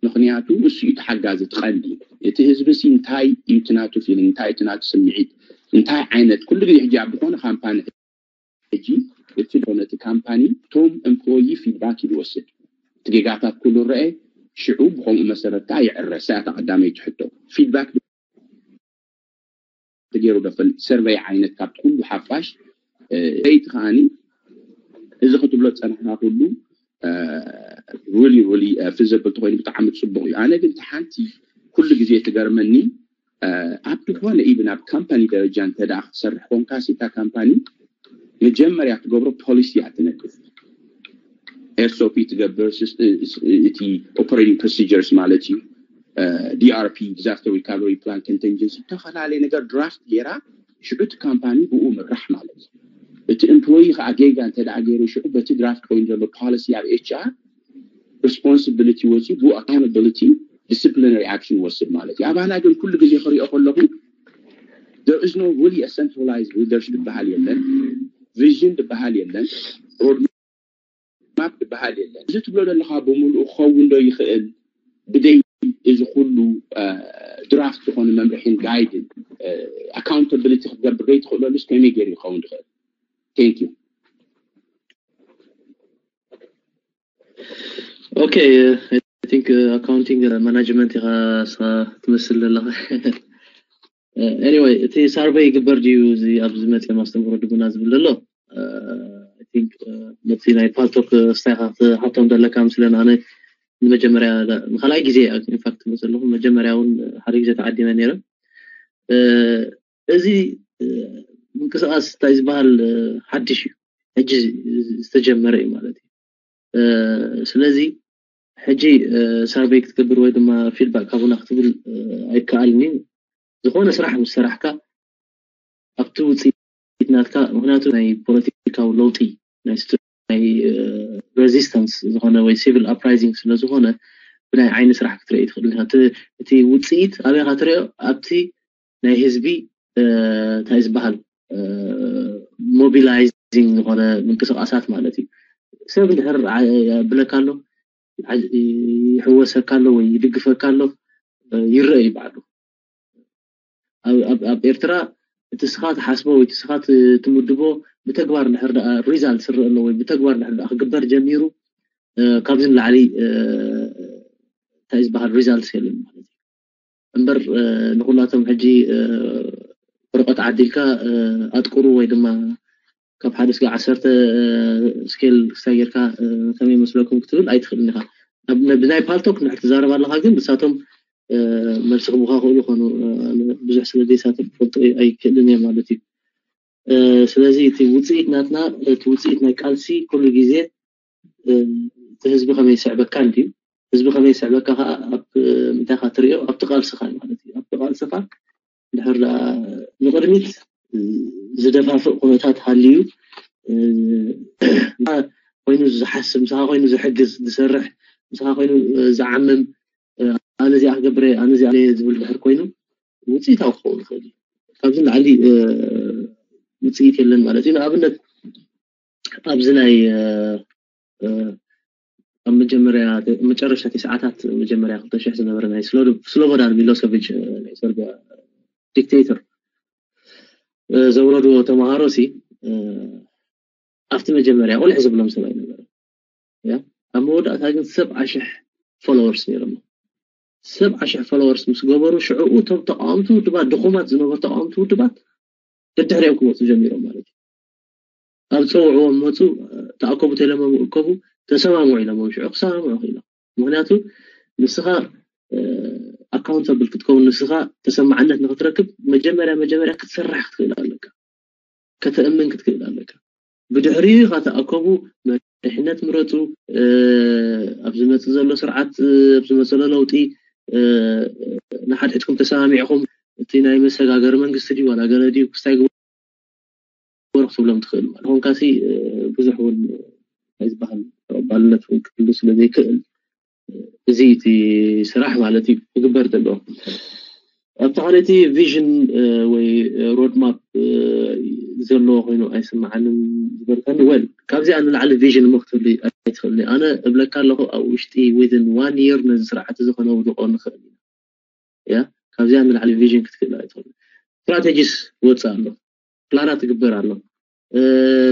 ምኽንያቱ እሱ እዩ ተሓጋዚ ትቐንዲ እቲ ህዝቢ ሲ እንታይ እዩ ትናቱ ፊሊንግ እንታይ እዩ ትናቱ ስምዒት እንታይ ዓይነት ኩሉ ግዜ ሕጂ ኣብ ዝኾነ ካምፓኒ ሕጂ እቲ ዝኾነ እቲ ካምፓኒ ቶም ኤምፕሎይ ፊድባክ እዩ ዝወስድ እቲ ጌጋታት ኩሉ ረአ ሽዑ ብኸምኡ መሰረት ከዓ ይዕረስ እያ ተቐዳመይቲ ሕቶ ፊድባክ ተገይሩ ዶ ፈልጥ ሰርቨይ ዓይነት ካብቲ ኩሉ ሓፋሽ ሰይቲ ከዓኒ እዚ ክትብሎ ዝፀናሕካ ኩሉ really really ፊዘብል ተኮይኑ ብጣዕሚ ፅቡቅ እዩ ኣነ ግን ሓንቲ ኩሉ ግዜ ትገርመኒ ኣብ ዝኾነ ኢብን ኣብ ካምፓኒ ደረጃ እንተ ክትሰርሕ ኮንካ ሲታ ካምፓኒ መጀመርያ ትገብሮ ፖሊሲ እያ ትነድፍ ኤስኦፒ ትገብር እቲ ኦፐሬቲንግ ፕሮሲጀርስ ማለት እዩ ዲአርፒ ዲዛስተር ሪካቨሪ ፕላን ኮንቲንጀንሲ ዝተፈላለየ ነገር ድራፍት ገይራ ሽዑ እቲ ካምፓኒ ብኡ ምራሕ ማለት እዩ እቲ ኤምፕሎይ ከዓ ጌጋ እንተ ገይሩ ሽዑ በቲ ድራፍት ኮይኑ ዘሎ ፖሊሲ ኣብ ኤች ኣር ሪስፖንሲቢሊቲ ወፂኡ ብኡ ኣካውንታቢሊቲ ዲስፕሊነሪ ኣክሽን ይወስድ ማለት እዩ ኣባና ግን ኩሉ ግዜ ክሪኦ ከለኹ there is no really a centralized leadership ዝበሃል የለን ቪዥን ዝበሃል የለን ሮድማፕ ዝበሃል የለን እዚ ትብሎ ዘለካ ብምሉኡ ክኸውን ዶ ይኽእል ብደይ እዚ ኩሉ ድራፍት ዝኾነ መምርሒን ጋይድን ኣካውንታቢሊቲ ክትገብር ደይ ትኽእለሉስ ከመይ ገይሩ ይኸውን ይኽእል thank you okay I think accounting management ኢኻ ትመስል ዘለኻ anyway እቲ ሳርቨይ ይግበር ድዩ እዚ ኣብዚ መፅኦም ኣስተምህሮ ድጉና ዝብል ዘሎ I think ነቲ ናይ ፓልቶክ ስታይካ ክትሓቶም ዘለካ ምስለን ኣነ ንመጀመርያ ንካልኣይ ግዜ ኢንፋክት መፅ ኣለኹ መጀመርያ እውን ሓደ ግዜ ተዓዲመ ነይረ እዚ ምንቅስቃስ እንታይ ዝበሃል ሓድሽ እዩ ሕጂ ዝተጀመረ እዩ ማለት እዩ ስለዚ ሕጂ ሳርቬይ ክትገብር ወይ ድማ ፊድባክ ካቡና ክትብል ኣይከኣልን እዩ ዝኾነ ስራሕ ምስ ሰራሕካ ኣብቲ ውፅኢት ናትካ ምክንያቱ ናይ ፖለቲካዊ ለውጢ ናይ ሬዚስተንስ ዝኾነ ወይ ሲቪል ኣፕራይዚንግ ስለዝኾነ ብናይ ዓይኒ ስራሕ ክትርኢ ትኽእል እቲ ውፅኢት ኣበይካ ትሪኦ ኣብቲ ናይ ህዝቢ እንታይ ዝበሃል ሞቢላይዚንግ ዝኾነ ምንቅስቃሳት ማለት እዩ ሰብ እንድሕር ብለካ ኣሎ ይሕወሰካ ኣሎ ወይ ይድግፈካ ኣሎ ይረአ እዩ ባዕሉ ኣብ ኤርትራ እቲ ስኻ ትሓስቦ ወይ ስኻ ትምድቦ ብተግባር ድሕር ሪዛልት ስርእ ኣሎ ወይ ብተግባር ድሕር ክግበር ጀሚሩ ካብዚ ንላዕሊ እንታይ ዝበሃል ሪዛልት የለን ማለት እዩ እምበር ንኩላቶም ሕጂ ወረቀት ዓዲልካ ኣጥቁሩ ወይ ድማ ካብ ሓደ ስጋ ዓሰርተ ስኬል ክሳይ ጌርካ ከመይ መስለኩም ክትብል ኣይትኽእልን ኢኻ ብናይ ፓልቶክ ንድሕር ትዛረብ ኣለካ ግን ንሳቶም መልሲ ክቡካ ክእሉ ኮኑ። ብዙሕ ስለ ዘይሳተፍ ክፈልጦ ኣይክእልን እየ ማለት እዩ። ስለዚ እቲ ውፅኢት ናትና፣ እቲ ውፅኢት ናይ ቃልሲ ኩሉ ግዜ እቲ ህዝቢ ከመይ ይስዕበካ እንድዩ። ህዝቢ ከመይ ይስዕበካ ከዓ ኣብ ምንታይ ኢካ ትሪኦ? ኣብቲ ቃልስኻ ማለት እዩ። ኣብቲ ቃልስኻ ድሕር ደኣ ንቕድሚት ዝደፋፍእ ኩነታት ሃልዩ ኮይኑ ዝሓስብ፣ ምሳኻ ኮይኑ ዝሕግዝ፣ ዝሰርሕ፣ ምሳኻ ኮይኑ ዝዓምም፣ ኣነ እዚኣ ክገብር እየ፣ ኣነ እዚኣ እየ ዝብል ድሕር ኮይኑ ውፅኢታዊ ክኸውን ይኽእል እዩ። ካብዚ ንላዕሊ ውፅኢት የለን ማለት እዩ። ንኣብነት ኣብዚ ናይ ኣብ መጀመርያ መጨረሻ ሰዓታት መጀመርያ ክልተ ሽሕ ዝነበረ ናይ ስሎቦዳን ሚሎሰቪች ናይ ሰርቢያ ዲክቴተር ዘውረድዎ ተምሃሮ ሲ ኣብቲ መጀመርያ ቆልሕ ዝብሎም ሰብ ኣይነበረ። ኣብ መወዳእታ ግን ሰብ ኣሽሕ ፎሎወርስ ነይሮም። ሰብ ኣሽሕ ፎሎወርስ ምስ ገበሩ ሽዕኡ እቶም ተቃወምቲ ውድባት ድኹማት ዝነበሩ ተቃወምቲ ውድባት ደድሕሪኦም ክመፁ ጀሚሮም ማለት እዩ። ኣብ ፀውዕዎም መፁ፣ ተኣከቡ ተለሞም እከቡ ተሰማምዑ ኢሎሞም ሽዑ ክሰማምዑ ክኢሎም። ምክንያቱ ንስኻ ኣካውንታብል ክትከውን ንስኻ ተሰማዕነት ንክትረክብ መጀመርያ መጀመርያ ክትሰርሕ ክትክእል ኣለካ፣ ከተእምን ክትክእል ኣለካ። ብድሕሪኡ ኢኻ ተኣከቡ መሪሕነት ምረፁ፣ ኣብ ዝመፅእ ዘሎ ስርዓት ኣብ ዝመፅእ ዘሎ ለውጢ ንሓድሕድኩም ተሰማሚዕኹም እቲ ናይ መሰጋገሪ መንግስቲ ድዩ ዋላ ገለ ድዩ ክስታይ ግበሩ ክትብሎም ትኽእል ማለት ኾንካሲ ብዙሕ እውን ናይ ዝበሃል ተቐባልነት እውን ክህሉ ስለ ዘይክእል እዚ እቲ ስራሕ ማለት እዩ ክግበር ዘለዎ። ኣብቲ ካልእቲ ቪዥን ወይ ሮድማፕ ዘለዎ ኮይኑ ኣይስምዓንን ዝበልካኒ። ወል ካብዚኣ ንላዕሊ ቪዥን እሞ ክትህሉ ኣይትኽእልኒ። ኣነ እብለካ ኣለኹ ኣብ ውሽጢ ዊዝን ዋን ይር ነዚ ስርዓት እዚ ከነውድቆ ንኽእል ኢና። ያ ካብዚኣ ንላዕሊ ቪዥን ክትክእል ኣይትኽእል። ስትራቴጂስ ወፅእ ኣሎ፣ ፕላናት ትግበር ኣሎ፣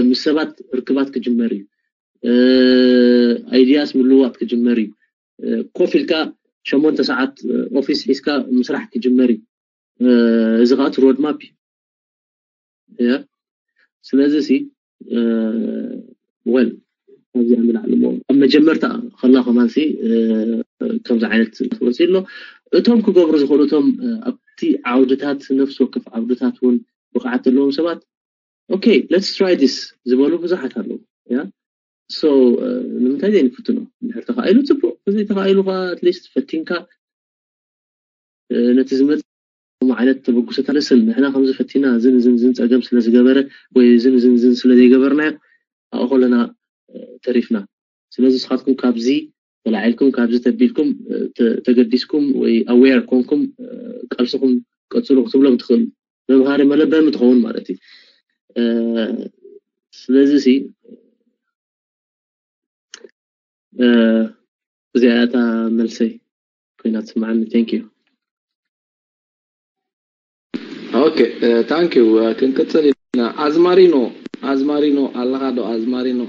ምስ ሰባት ርክባት ክጅመር እዩ፣ ኣይዲያስ ምልውዋጥ ክጅመር እዩ። ኮፍ ኢልካ ሸሞንተ ሰዓት ኦፊስ ሒዝካ ምስራሕ ክጅመር እዩ። እዚ ከዓ እቲ ሮድማፕ እዩ። እያ ስለዚ ሲ ወል ካብዚኣ ንላዕሊ ሞ ኣብ መጀመርታ ከላ ከማን ሲ ከምዚ ዓይነት ወፂ ኣሎ። እቶም ክገብሩ ዝኽእሉ እቶም ኣብቲ ዓውድታት ነፍሲ ወከፍ ዓውድታት እውን ብቕዓት ዘለዎም ሰባት okay let's try this ዝበሉ ብዙሓት ኣለዉ። ያ so ንምንታይ ዘይንፍትኖ? እንድሕር ተኻኢሉ ፅቡቕ፣ ዘይተኻኢሉ ከዓ ኣትሊስት ፈቲንካ ነቲ ዝመፅእ ከምኡ ዓይነት ተበግሶታት ለስን ንሕና ከምዚ ፈቲና ዝን ዝን ዝን ፀገም ስለ ዝገበረ ወይ ዝን ዝን ዝን ስለ ዘይገበርናዮ ኣብኡ ከለና ተሪፍና። ስለዚ ንስኻትኩም ካብዚ ተላዒልኩም ካብዚ ተቢልኩም ተገዲስኩም ወይ ኣዌር ኮንኩም ቃልስኹም ቀፅሉ ክትብሎም ትኽእል። መምሃሪ መለበሚ ትኸውን ማለት እዩ። ስለዚ ሲ እዚኣ እታ መልሰይ ኮይና ትስምዓኒ። Thank you። Okay, thank you። ክንቅፅል ኢና። ኣዝማሪኖ ኣዝማሪኖ ኣለኻ ዶ ኣዝማሪኖ?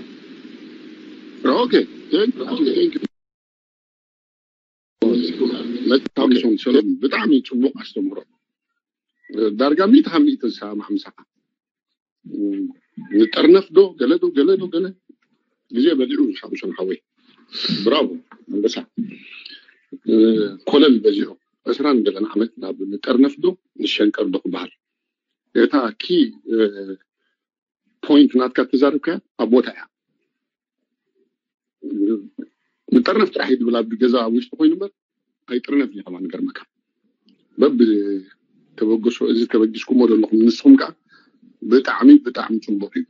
Okay, thank you, thank you። መታምሶም ሰሎም ብጣዕሚ ፅቡቅ ኣስተምህሮ። ዳርጋ ሚእቲ ካብ ሚእቲ ዝሰማማዕ ምሳኻ። ንጠርነፍ ዶ ገለ ዶ ገለ ዶ ገለ ግዜ በሊዑ ሳምሶን ሓወይ። ብራቮ ኣንበሳ። ኮለል በዚሑ ዕስራን ገለን ዓመት ናብ ንጠርነፍ ዶ ንሸንቀር ዶ ክበሃል። እታ ኪ ፖይንት ናትካ ተዛርብካያ ኣብ ቦታ እያ። ንጠርነፍ ጥራሕ እዩ ዝብል ኣብ ገዛ ኣብ ውሽጢ ኮይኑ እምበር ኣይጥርነፍ እዩ ከማን ገርመካ። በብ ተበግሶ እዚ ተበጊስኩሞ ዘለኹም ንስኹም ከዓ ብጣዕሚ ብጣዕሚ ፅቡቅ እዩ።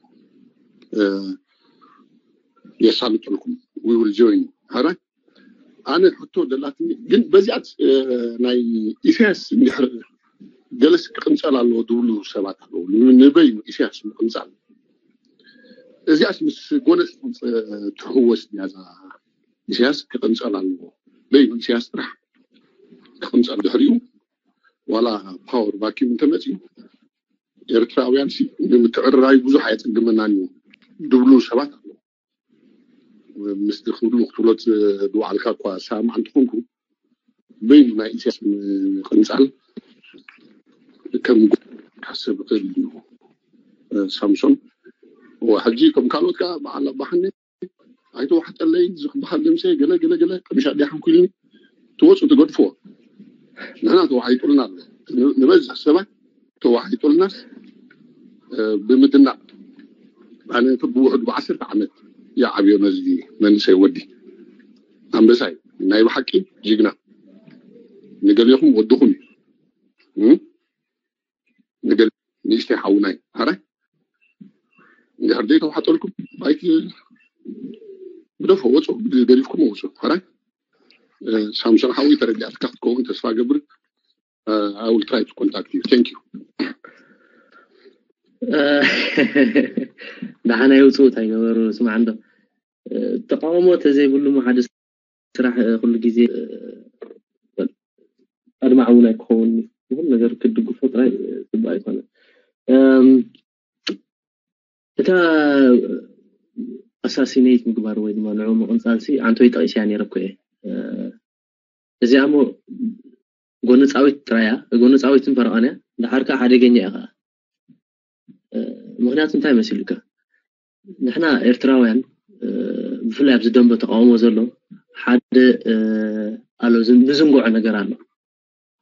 የሳልጠልኩም we will join። ኣረ ኣነ ሕቶ ደላትኒ ግን በዚኣት ናይ ኢሳያስ እንድሕር ገለስ ክቅንፀል ኣለዎ ዝብሉ ሰባት ኣለዉ። ንበይኑ ኢሳያስ ምቅንፃል እዚኣስ ምስ ጎነፅ ትሕወስ ድያ እዛ ኢሳያስ ክቅንፀል ኣለዎ። በይኑ ኢሳያስ ጥራሕ ክቅንፀል ድሕሪኡ ዋላ ፓወር ቫኪዩም እንተመፅኡ ኤርትራውያን ሲ ንምትዕርራይ ብዙሕ ኣየፀግመናን እዩ ዝብሉ ሰባት ኣለዉ። ምስ ድኽብሉ ክትብሎ ዝወዓልካ እኳ ሰማዕ እንተኾንኩ በይኑ ናይ ኢሳያስ ምቅንፃል ከም ክሕሰብ ይኽእል እዩ። ሳምሶን ሕጂ ከም ካልኦት ከዓ በዓል ኣባሓነ ኣይተዋሕጠለይ ዝክበሃል ደምሰ ገለ ገለ ገለ ቀምሻ ዲያ ሓንኩልኒ ትወፁ ትገድፍዎ ንሕና ተዋሒጡልና ኣሎ። ንበዝሕ ሰባት ተዋሒጡልናስ ብምድናቕ ኣነ ብውሕዱ ብዓሰርተ ዓመት ይዓብዮ ነዚ መንእሰይ ወዲ ኣንበሳ እዩ። ናይ ብሓቂ ጅግና። ንገሊኹም ወድኹም እዩ። ንገሊ ንእሽተይ ሓውናይ ሓራይ እንድሕር ዘይተዋሕጠልኩም ኣይቲ ግደፎ፣ ወፁ፣ ገዲፍኩም ወፁ። ሓራይ ሳምሶን ሓዊ ተረዲኣትካ ክትከውን ተስፋ ገብር። I will try to contact you. Thank you. ደሓና ይውፅኡ እንታይ ገበሩ? ስማዕ እንዶ ተቃውሞ ተዘይብሉ ሓደ ስራሕ ኩሉ ግዜ ኣድማዕ እውን ኣይክኸውን። ይኹን ነገር ክድግፎ ጥራይ ፅቡቅ ኣይኮነ። እታ ኣሳሲኔት ምግባር ወይ ድማ ንዑ ምቕንፃል ሲ ኣንቶይ ጠቂስያ ነይረ እኮ እየ። እዚኣ ሞ ጎነፃዊት ጥራያ ጎነፃዊትን ፈረቓን እያ። ድሓር ከዓ ሓደገኛ እያ ከዓ። ምክንያቱ እንታይ መሲሉካ? ንሕና ኤርትራውያን ብፍላይ ኣብዚ ደንበ ተቃውሞ ዘሎ ሓደ ኣሎ፣ ንዝንጎዖ ነገር ኣሎ።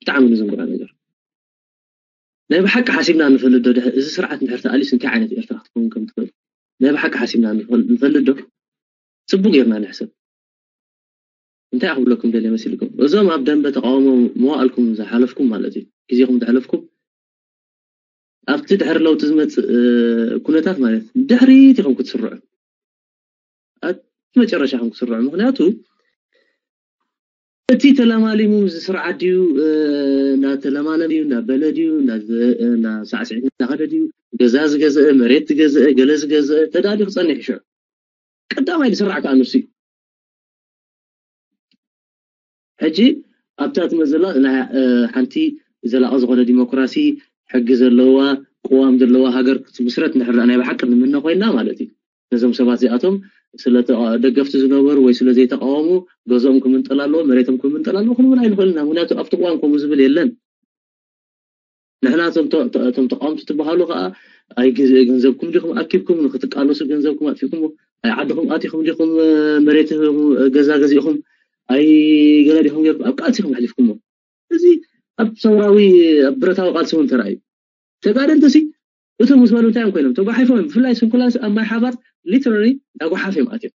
ብጣዕሚ ንዝንጎዖ ነገር ናይ ብሓቂ ሓሲብና ንፈልጥ ዶ? እዚ ስርዓት እንድሕር ተኣልዩስ እንታይ ዓይነት ኤርትራ ክትከውን ከም ትኽእል ናይ ብሓቂ ሓሲብና ንፈልጥ ዶ? ፅቡቅ ጌርና ንሕሰብ። እንታይ ክብለኩም ደልየ መሲልኩም? እዞም ኣብ ደንበ ተቃውሞ መዋእልኩም ዝሓለፍኩም ማለት እዩ፣ ግዜኹም ዘሕለፍኩም ኣብቲ ድሕሪ ለውጢ ዝመፅእ ኩነታት ማለት ድሕሪት ኢኹም ክትስርዑ፣ ኣብቲ መጨረሻ ኢኹም ክትስርዑ። ምክንያቱ እቲ ተለማሊሙ እዚ ስርዓት ድዩ እናተለማለመ ድዩ እናበለ ድዩ እናሳዕስዒት እናኸደ ድዩ ገዛ ዝገዝአ መሬት ዝገዝአ ገለ ዝገዝአ ተዳልዩ ክፀንሕ ይሽዑ ቀዳማይ ዝስራዕ ከዓ ንሱ እዩ። ሕጂ ኣብታ ትመፅላ ሓንቲ ዘላቂ ዝኾነ ዲሞክራሲ ሕጊ ዘለዋ ቅዋም ዘለዋ ሃገር ክትምስረት እንድሕር ናይ ብሓቂ ንምነ ኮይና ማለት እዩ። ነዞም ሰባት እዚኣቶም ስለ ደገፍቲ ዝነበሩ ወይ ስለ ዘይተቃወሙ ገዝኦም ክምንጠል ኣለዎ፣ መሬቶም ክምንጠል ኣለዎ ክንብል ኣይንኽእልና። ምክንያቱ ኣብቲ ቅዋም ከምኡ ዝብል የለን። ንሕና እቶም ተቃወምቲ ትበሃሉ ከዓ ኣይ ገንዘብኩም ዲኹም ኣኪብኩም ንክትቃለሱ ገንዘብኩም ኣጥፊኩም ኣይ ዓድኹም ኣቲኹም ዲኹም መሬት ገዛ ገዚእኹም ኣይ ገለ ዲኹም ገርኩም ኣብ ቃልሲ ኢኹም ኣሕሊፍኩሞ። እዚ ኣብ ሰውራዊ ኣብ ብረታዊ ቃልሲ እውን ተራእዩ። ተጋደልቲ ሲ እቶም ምስ ባሉ እንታይ እዮም ኮይኖም ተጓሓፎም እዮም። ብፍላይ ስንኩላንስ ኣብ ማይ ሓባር ሊትራሊ ዳጓሓፍ እዮም ኣትዮም።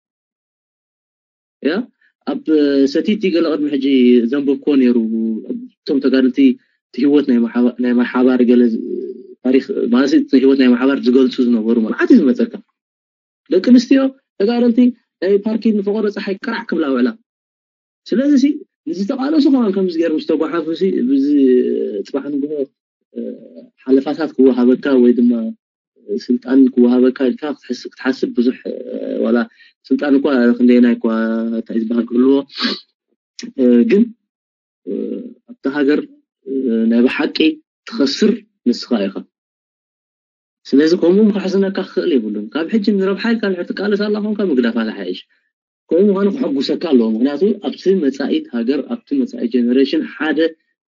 ያ ኣብ ሰቲቲ ገለ ቅድሚ ሕጂ ዘንበብኮ ነይሩ። እቶም ተጋደልቲ ህይወት ናይ ማሓባር ገለ ታሪክ ማለት ህይወት ናይ ማሓባር ዝገልፁ ዝነበሩ ማለት እዩ ዝመፀካ። ደቂ ኣንስትዮ ተጋደልቲ ናይ ፓርኪን ንፈቆዶ ፀሓይ ቅራዕ ክብላ ውዕላ። ስለዚ ሲ ንዝተቃለሱ ከማን ከምዚ ገይሮም ዝተጓሓፉ ሲ ብዚ ፅባሕ ንግሆ ሓለፋታት ክወሃበካ ወይ ድማ ስልጣን ክወሃበካ ኢልካ ክትሓስብ ብዙሕ ዋላ ስልጣን እኳ ክንደየናይ እኳ እንታይ ዝበሃል ክህልዎ ግን ኣብታ ሃገር ናይ ብሓቂ ትኸስር ንስኻ ኢኻ። ስለዚ ከምኡ ከሕዝነካ ክኽእል የብሉን። ካብ ሕጂ ንረብሓ ኢልካ ንድሕር ትቃለስ ኣላ ኮንካ ምግዳፋ ዝሓይሽ። ከምኡ ምዃኑ ክሐጉሰካ ኣለዎ። ምክንያቱ ኣብቲ መጻኢት ሃገር ኣብቲ መጻኢ ጀነሬሽን ሓደ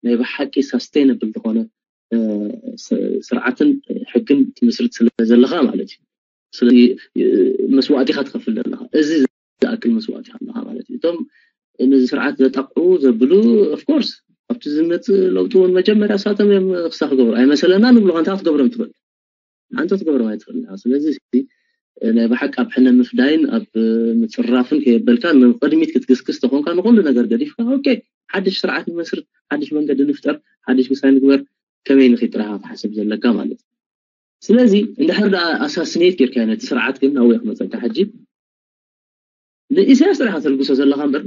ናይ ብሓቂ ሳስቴነብል ዝኾነ ስርዓትን ሕግን ትምስርት ስለ ዘለኻ ማለት እዩ። ስለዚ መስዋእቲ ኢኻ ትኸፍል ዘለኻ። እዚ ዝኣክል መስዋእቲ ኢኻ ኣለኻ ማለት እዩ። እቶም ነዚ ስርዓት ዘጣቕዑ ዘብሉ ኦፍኮርስ ኣብቲ ዝመፅእ ለውጢ እውን መጀመርያ እሳቶም እዮም ክሳ ክገብሩ ኣይመሰለና ንብሎ ከንታ ክትገብሮም ትኽእል ሓንቲ ክትገብሮም ኣይትኽእል። ስለዚ ናይ ብሓቂ ኣብ ሕነ ምፍዳይን ኣብ ምፅራፍን ከየበልካ ንቅድሚት ክትግስግስ ተኾንካ ንኩሉ ነገር ገዲፍካ ኦኬ ሓድሽ ስርዓት ንመስርት ሓድሽ መንገዲ ንፍጠር ሓድሽ ምሳይ ንግበር ከመይ ንኺድ ጥራኻ ትሓስብ ዘለካ ማለት እዩ። ስለዚ እንድሕር ደኣ ኣሳስኔት ጌርካ ነቲ ስርዓት ግን ናብኡ ክመፀካ ሕጂ ንኢሳያስ ጥራኻ ተልግሶ ዘለካ እምበር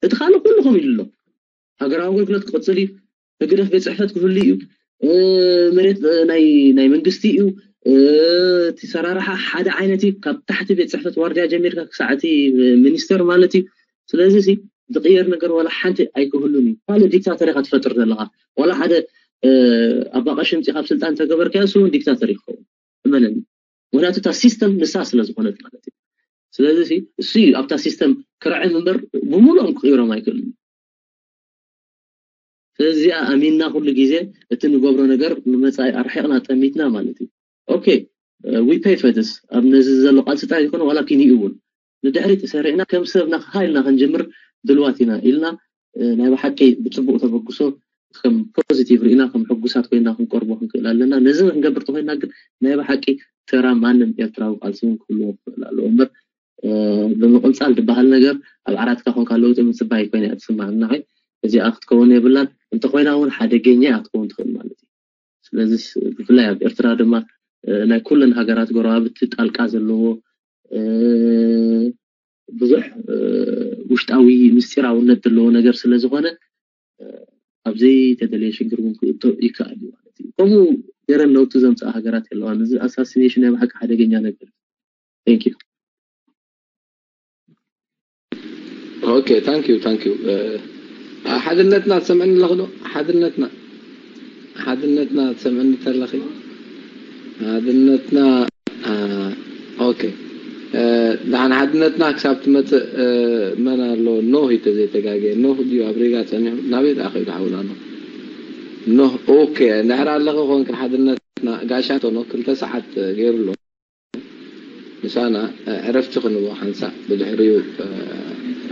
እቲ ካልእ ኩሉ ከም ኢሉ ኣሎ። ሃገራዊ ኣገልግሎት ክቕፅል እዩ። ህግደፍ ቤት ፅሕፈት ክህሉ እዩ። መሬት ናይ ናይ መንግስቲ እዩ። እቲ ሰራርሓ ሓደ ዓይነት እዩ። ካብ ታሕቲ ቤት ፅሕፈት ዋርድያ ጀሚርካ ክሳዕ እቲ ሚኒስተር ማለት እዩ። ስለዚ ሲ ዝቕየር ነገር ዋላ ሓንቲ ኣይክህሉን እዩ። ካልእ ዲክታተር ኢኻ ትፈጥር ዘለኻ። ዋላ ሓደ ኣባቐሽምፂ ካብ ስልጣን ተገበርካዮ እሱ እውን ዲክታተር ይኸውን። እመነኒ። ምክንያቱ እታ ሲስተም ንሳ ስለ ዝኾነት ማለት እዩ። ስለዚ እሱ እዩ ኣብታ ሲስተም ክርዕም እምበር ብምሉኦም ክቕይሮም ኣይክእልን። ስለዚ እዚኣ ኣሚንና ኩሉ ግዜ እቲ ንገብሮ ነገር ንመፃኢ ኣርሒቕና ጠሚትና ማለት እዩ። ኦኬ we pay for this ኣብ ነዚ ዘሎ ቃልሲ ጥራይ ይኮነ ዋላ ኪንኡ እውን ንድሕሪ ተሰሪዕና ከም ሰብ ናክሃ ኢልና ክንጅምር ድልዋት ኢና ኢልና ናይ ብሓቂ ብፅቡቅ ተበግሶ ከም ፖዚቲቭ ርኢና ከም ሕጉሳት ኮይና ክንቀርቦ ክንክእል ኣለና። ነዚ ክንገብር ተኮይና ግን ናይ ብሓቂ ተራ ማንም ኤርትራዊ ቃልሲ እውን ክህልዎ ክኽእል ኣለዎ እምበር ብምቕንጻል ዝበሃል ነገር ኣብ ዓራትካ ኮንካ ለውጢ ምጽባይ ኮይና እያ ትስማዕ። ንዓይ እዚኣ ክትከውን የብላን። እንተኮይና እውን ሓደገኛ እያ ክትከውን ትኽእል ማለት እዩ። ስለዚ ብፍላይ ኣብ ኤርትራ ድማ ናይ ኩለን ሃገራት ጎረባብቲ ጣልቃ ዘለዎ ብዙሕ ውሽጣዊ ምስጢራውነት ዘለዎ ነገር ስለዝኾነ ኣብ ዘይተደለየ ሽግር እውን ክእቶ ይከኣል እዩ ማለት እዩ። ከምኡ ገይረን ለውጢ ዘምፅኣ ሃገራት የለዋን። እዚ ኣሳሲኔሽን ናይ ብሓቂ ሓደገኛ ነገር እዩ። Thank you። Okay, thank you, thank you. ሓድነትና ትሰምዕኒ ኣለኺ ዶ? ሓድነትና ሓድነትና ትሰምዕኒ ተለኺ? ሓድነትና okay። ደሓን ሓድነትና ክሳብ ትመፅእ መን ኣሎ? ኖህ እዩ ተዘይተጋግየ። ኖህ ድዩ ኣብ ሪጋ ፀኒሑ? ናበይ ደኣ ከይዱ ሓውና ኖህ? ኖህ okay። እንድሕር ኣለኺ ኮንኪ ሓድነትና ጋሻ ኖህ ክልተ ሰዓት ገይሩ ኣሎ። ምሳና ዕረፍቲ ክንቦ ሓንሳእ ብድሕሪኡ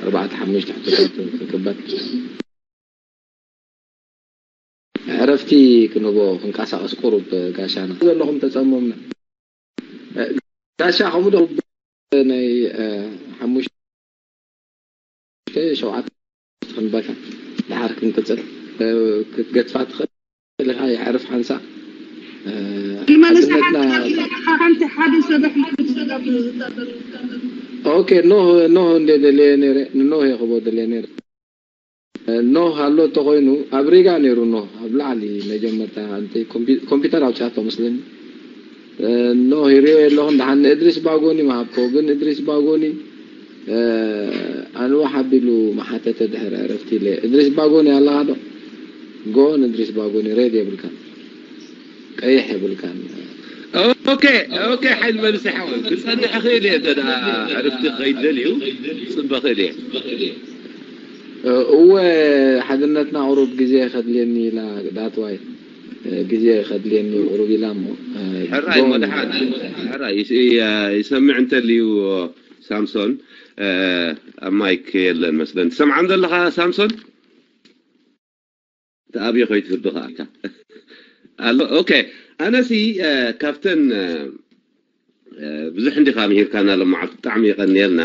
ኣርባዕተ ሓሙሽተ ሕቶታት ክንቅበል ዕረፍቲ ክንቦ ክንቀሳቀስ ቁሩብ ጋሻና ዘለኹም ተጸሞምና ጋሻ ከምኡ ዶ ናይ ሓሙሽተ ሸውዓተ ክንበካ ድሓር ክንቅጽል ክትገድፋ ትኽእል ኢኻ። የዕርፍ ሓንሳእ ንመንስሓንቲ ሓደ ሰበሕ okay ኖህ ኖህ እንደ ደልየ ነይረ ንኖህ የኽቦ ደልየ ነይረ ኖህ ኣሎ ተኮይኑ ኣብ ሪጋ ነይሩ ኖህ ኣብ ላዕሊ መጀመርታ ኮምፒተር ኣውፅኣቶ መስለኒ ኖህ ይሪኦ የለኹን ደሓን ንእድሪስ ባጎኒ ምሃብኮ ግን እድሪስ ባጎኒ ኣንዋ ሓቢሉ መሓተተ ድሕሪ ዕረፍቲ ኢለ እድሪስ ባጎኒ ኣለኻ ዶ ጎን እድሪስ ባጎኒ ሬድ የብልካን ቀይሕ የብልካን okay okay ሓይል መልሲ ሓወይ ክፀንሕ ክእል እየ እንተ ዕርፍቲ ክኸይድ ደልዩ ክፅበ ክእል እየ እወ ሓድነትና ቁሩብ ግዜ ከድልየኒ ኢላ that's why ግዜ ከድልየኒ ቁሩብ ኢላ እሞ ሕራይ መድሓን ሕራይ ይሰምዕ እንተልዩ ሳምሶን ኣብ ማይክ የለን መስለን ትሰምዓን ዘለኻ ሳምሶን ተኣብዮ ከይትህዱ ከኣልካ ኣሎ okay ኣነሲ ካብተን ብዙሕ እንዲኻ ምሂርካና ሎማዓልቲ ብጣዕሚ የቐንየልና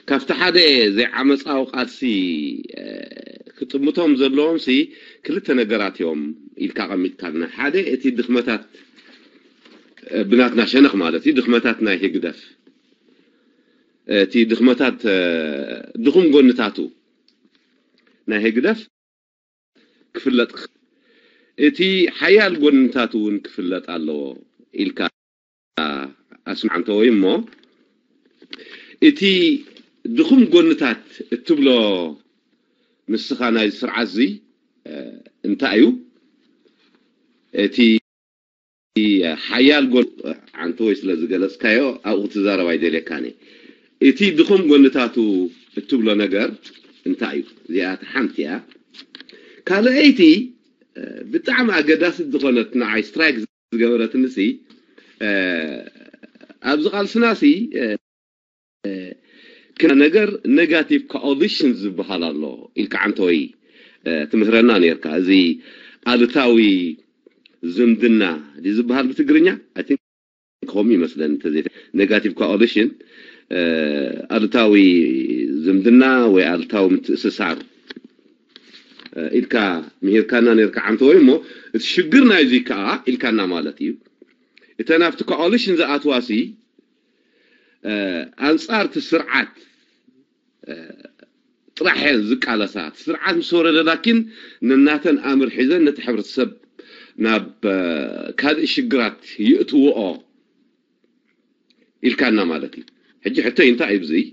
ካብቲ ሓደ ዘይዓመፃዊ ቃልሲ ክጥምቶም ዘለዎም ሲ ክልተ ነገራት እዮም ኢልካ ቀሚጥካልና ሓደ እቲ ድኽመታት ብናትና ሸነኽ ማለት እዩ ድኽመታት ናይ ህግደፍ እቲ ድኽመታት ድኹም ጎንታቱ ናይ ህግደፍ ክፍለጥ እቲ ሓያል ጎንታቱ እውን ክፍለጥ ኣለዎ ኢልካ ኣስማዕ እንተወይ እሞ እቲ ድኹም ጎንታት እትብሎ ንስኻ ናይ ስርዓት እዚ እንታይ እዩ እቲ ሓያል ጎን ዓንተወይ ስለ ዝገለፅካዮ ኣብኡ ክትዛረብ ኣይደልየካን እየ እቲ ድኹም ጎንታቱ እትብሎ ነገር እንታይ እዩ እዚኣ ሓንቲ እያ ካልኣይቲ ብጣዕሚ ኣገዳሲት ዝኾነት ንዓይ ስትራይክ ዝገበረትኒ ሲ ኣብዚ ቃልስና ሲ ክና ነገር negative coalition ዝበሃል ኣሎ ኢልካ ዓንተወይ ትምህረና ነርካ እዚ ኣሉታዊ ዝምድና ዝበሃል ብትግርኛ ከምኡ ይመስለኒ ተዘይ negative coalition ኣሉታዊ ዝምድና ወይ ኣሉታዊ ምትእስሳር ኢልካ ምሂርካና ነርካ ዓንተወይ እሞ እቲ ሽግር ናይዚ ከዓ ኢልካና ማለት እዩ እተን ኣብቲ coalition ዝኣትዋሲ ኣንፃር እቲ ስርዓት ጥራሕ እየን ዝቃለሳ እቲ ስርዓት ምስ ወረደ ላኪን ነናተን ኣምር ሒዘን ነቲ ሕብረተሰብ ናብ ካልእ ሽግራት ይእትውኦ ኢልካና ማለት እዩ ሕጂ ሕቶይ እንታይ እዩ ብዝይ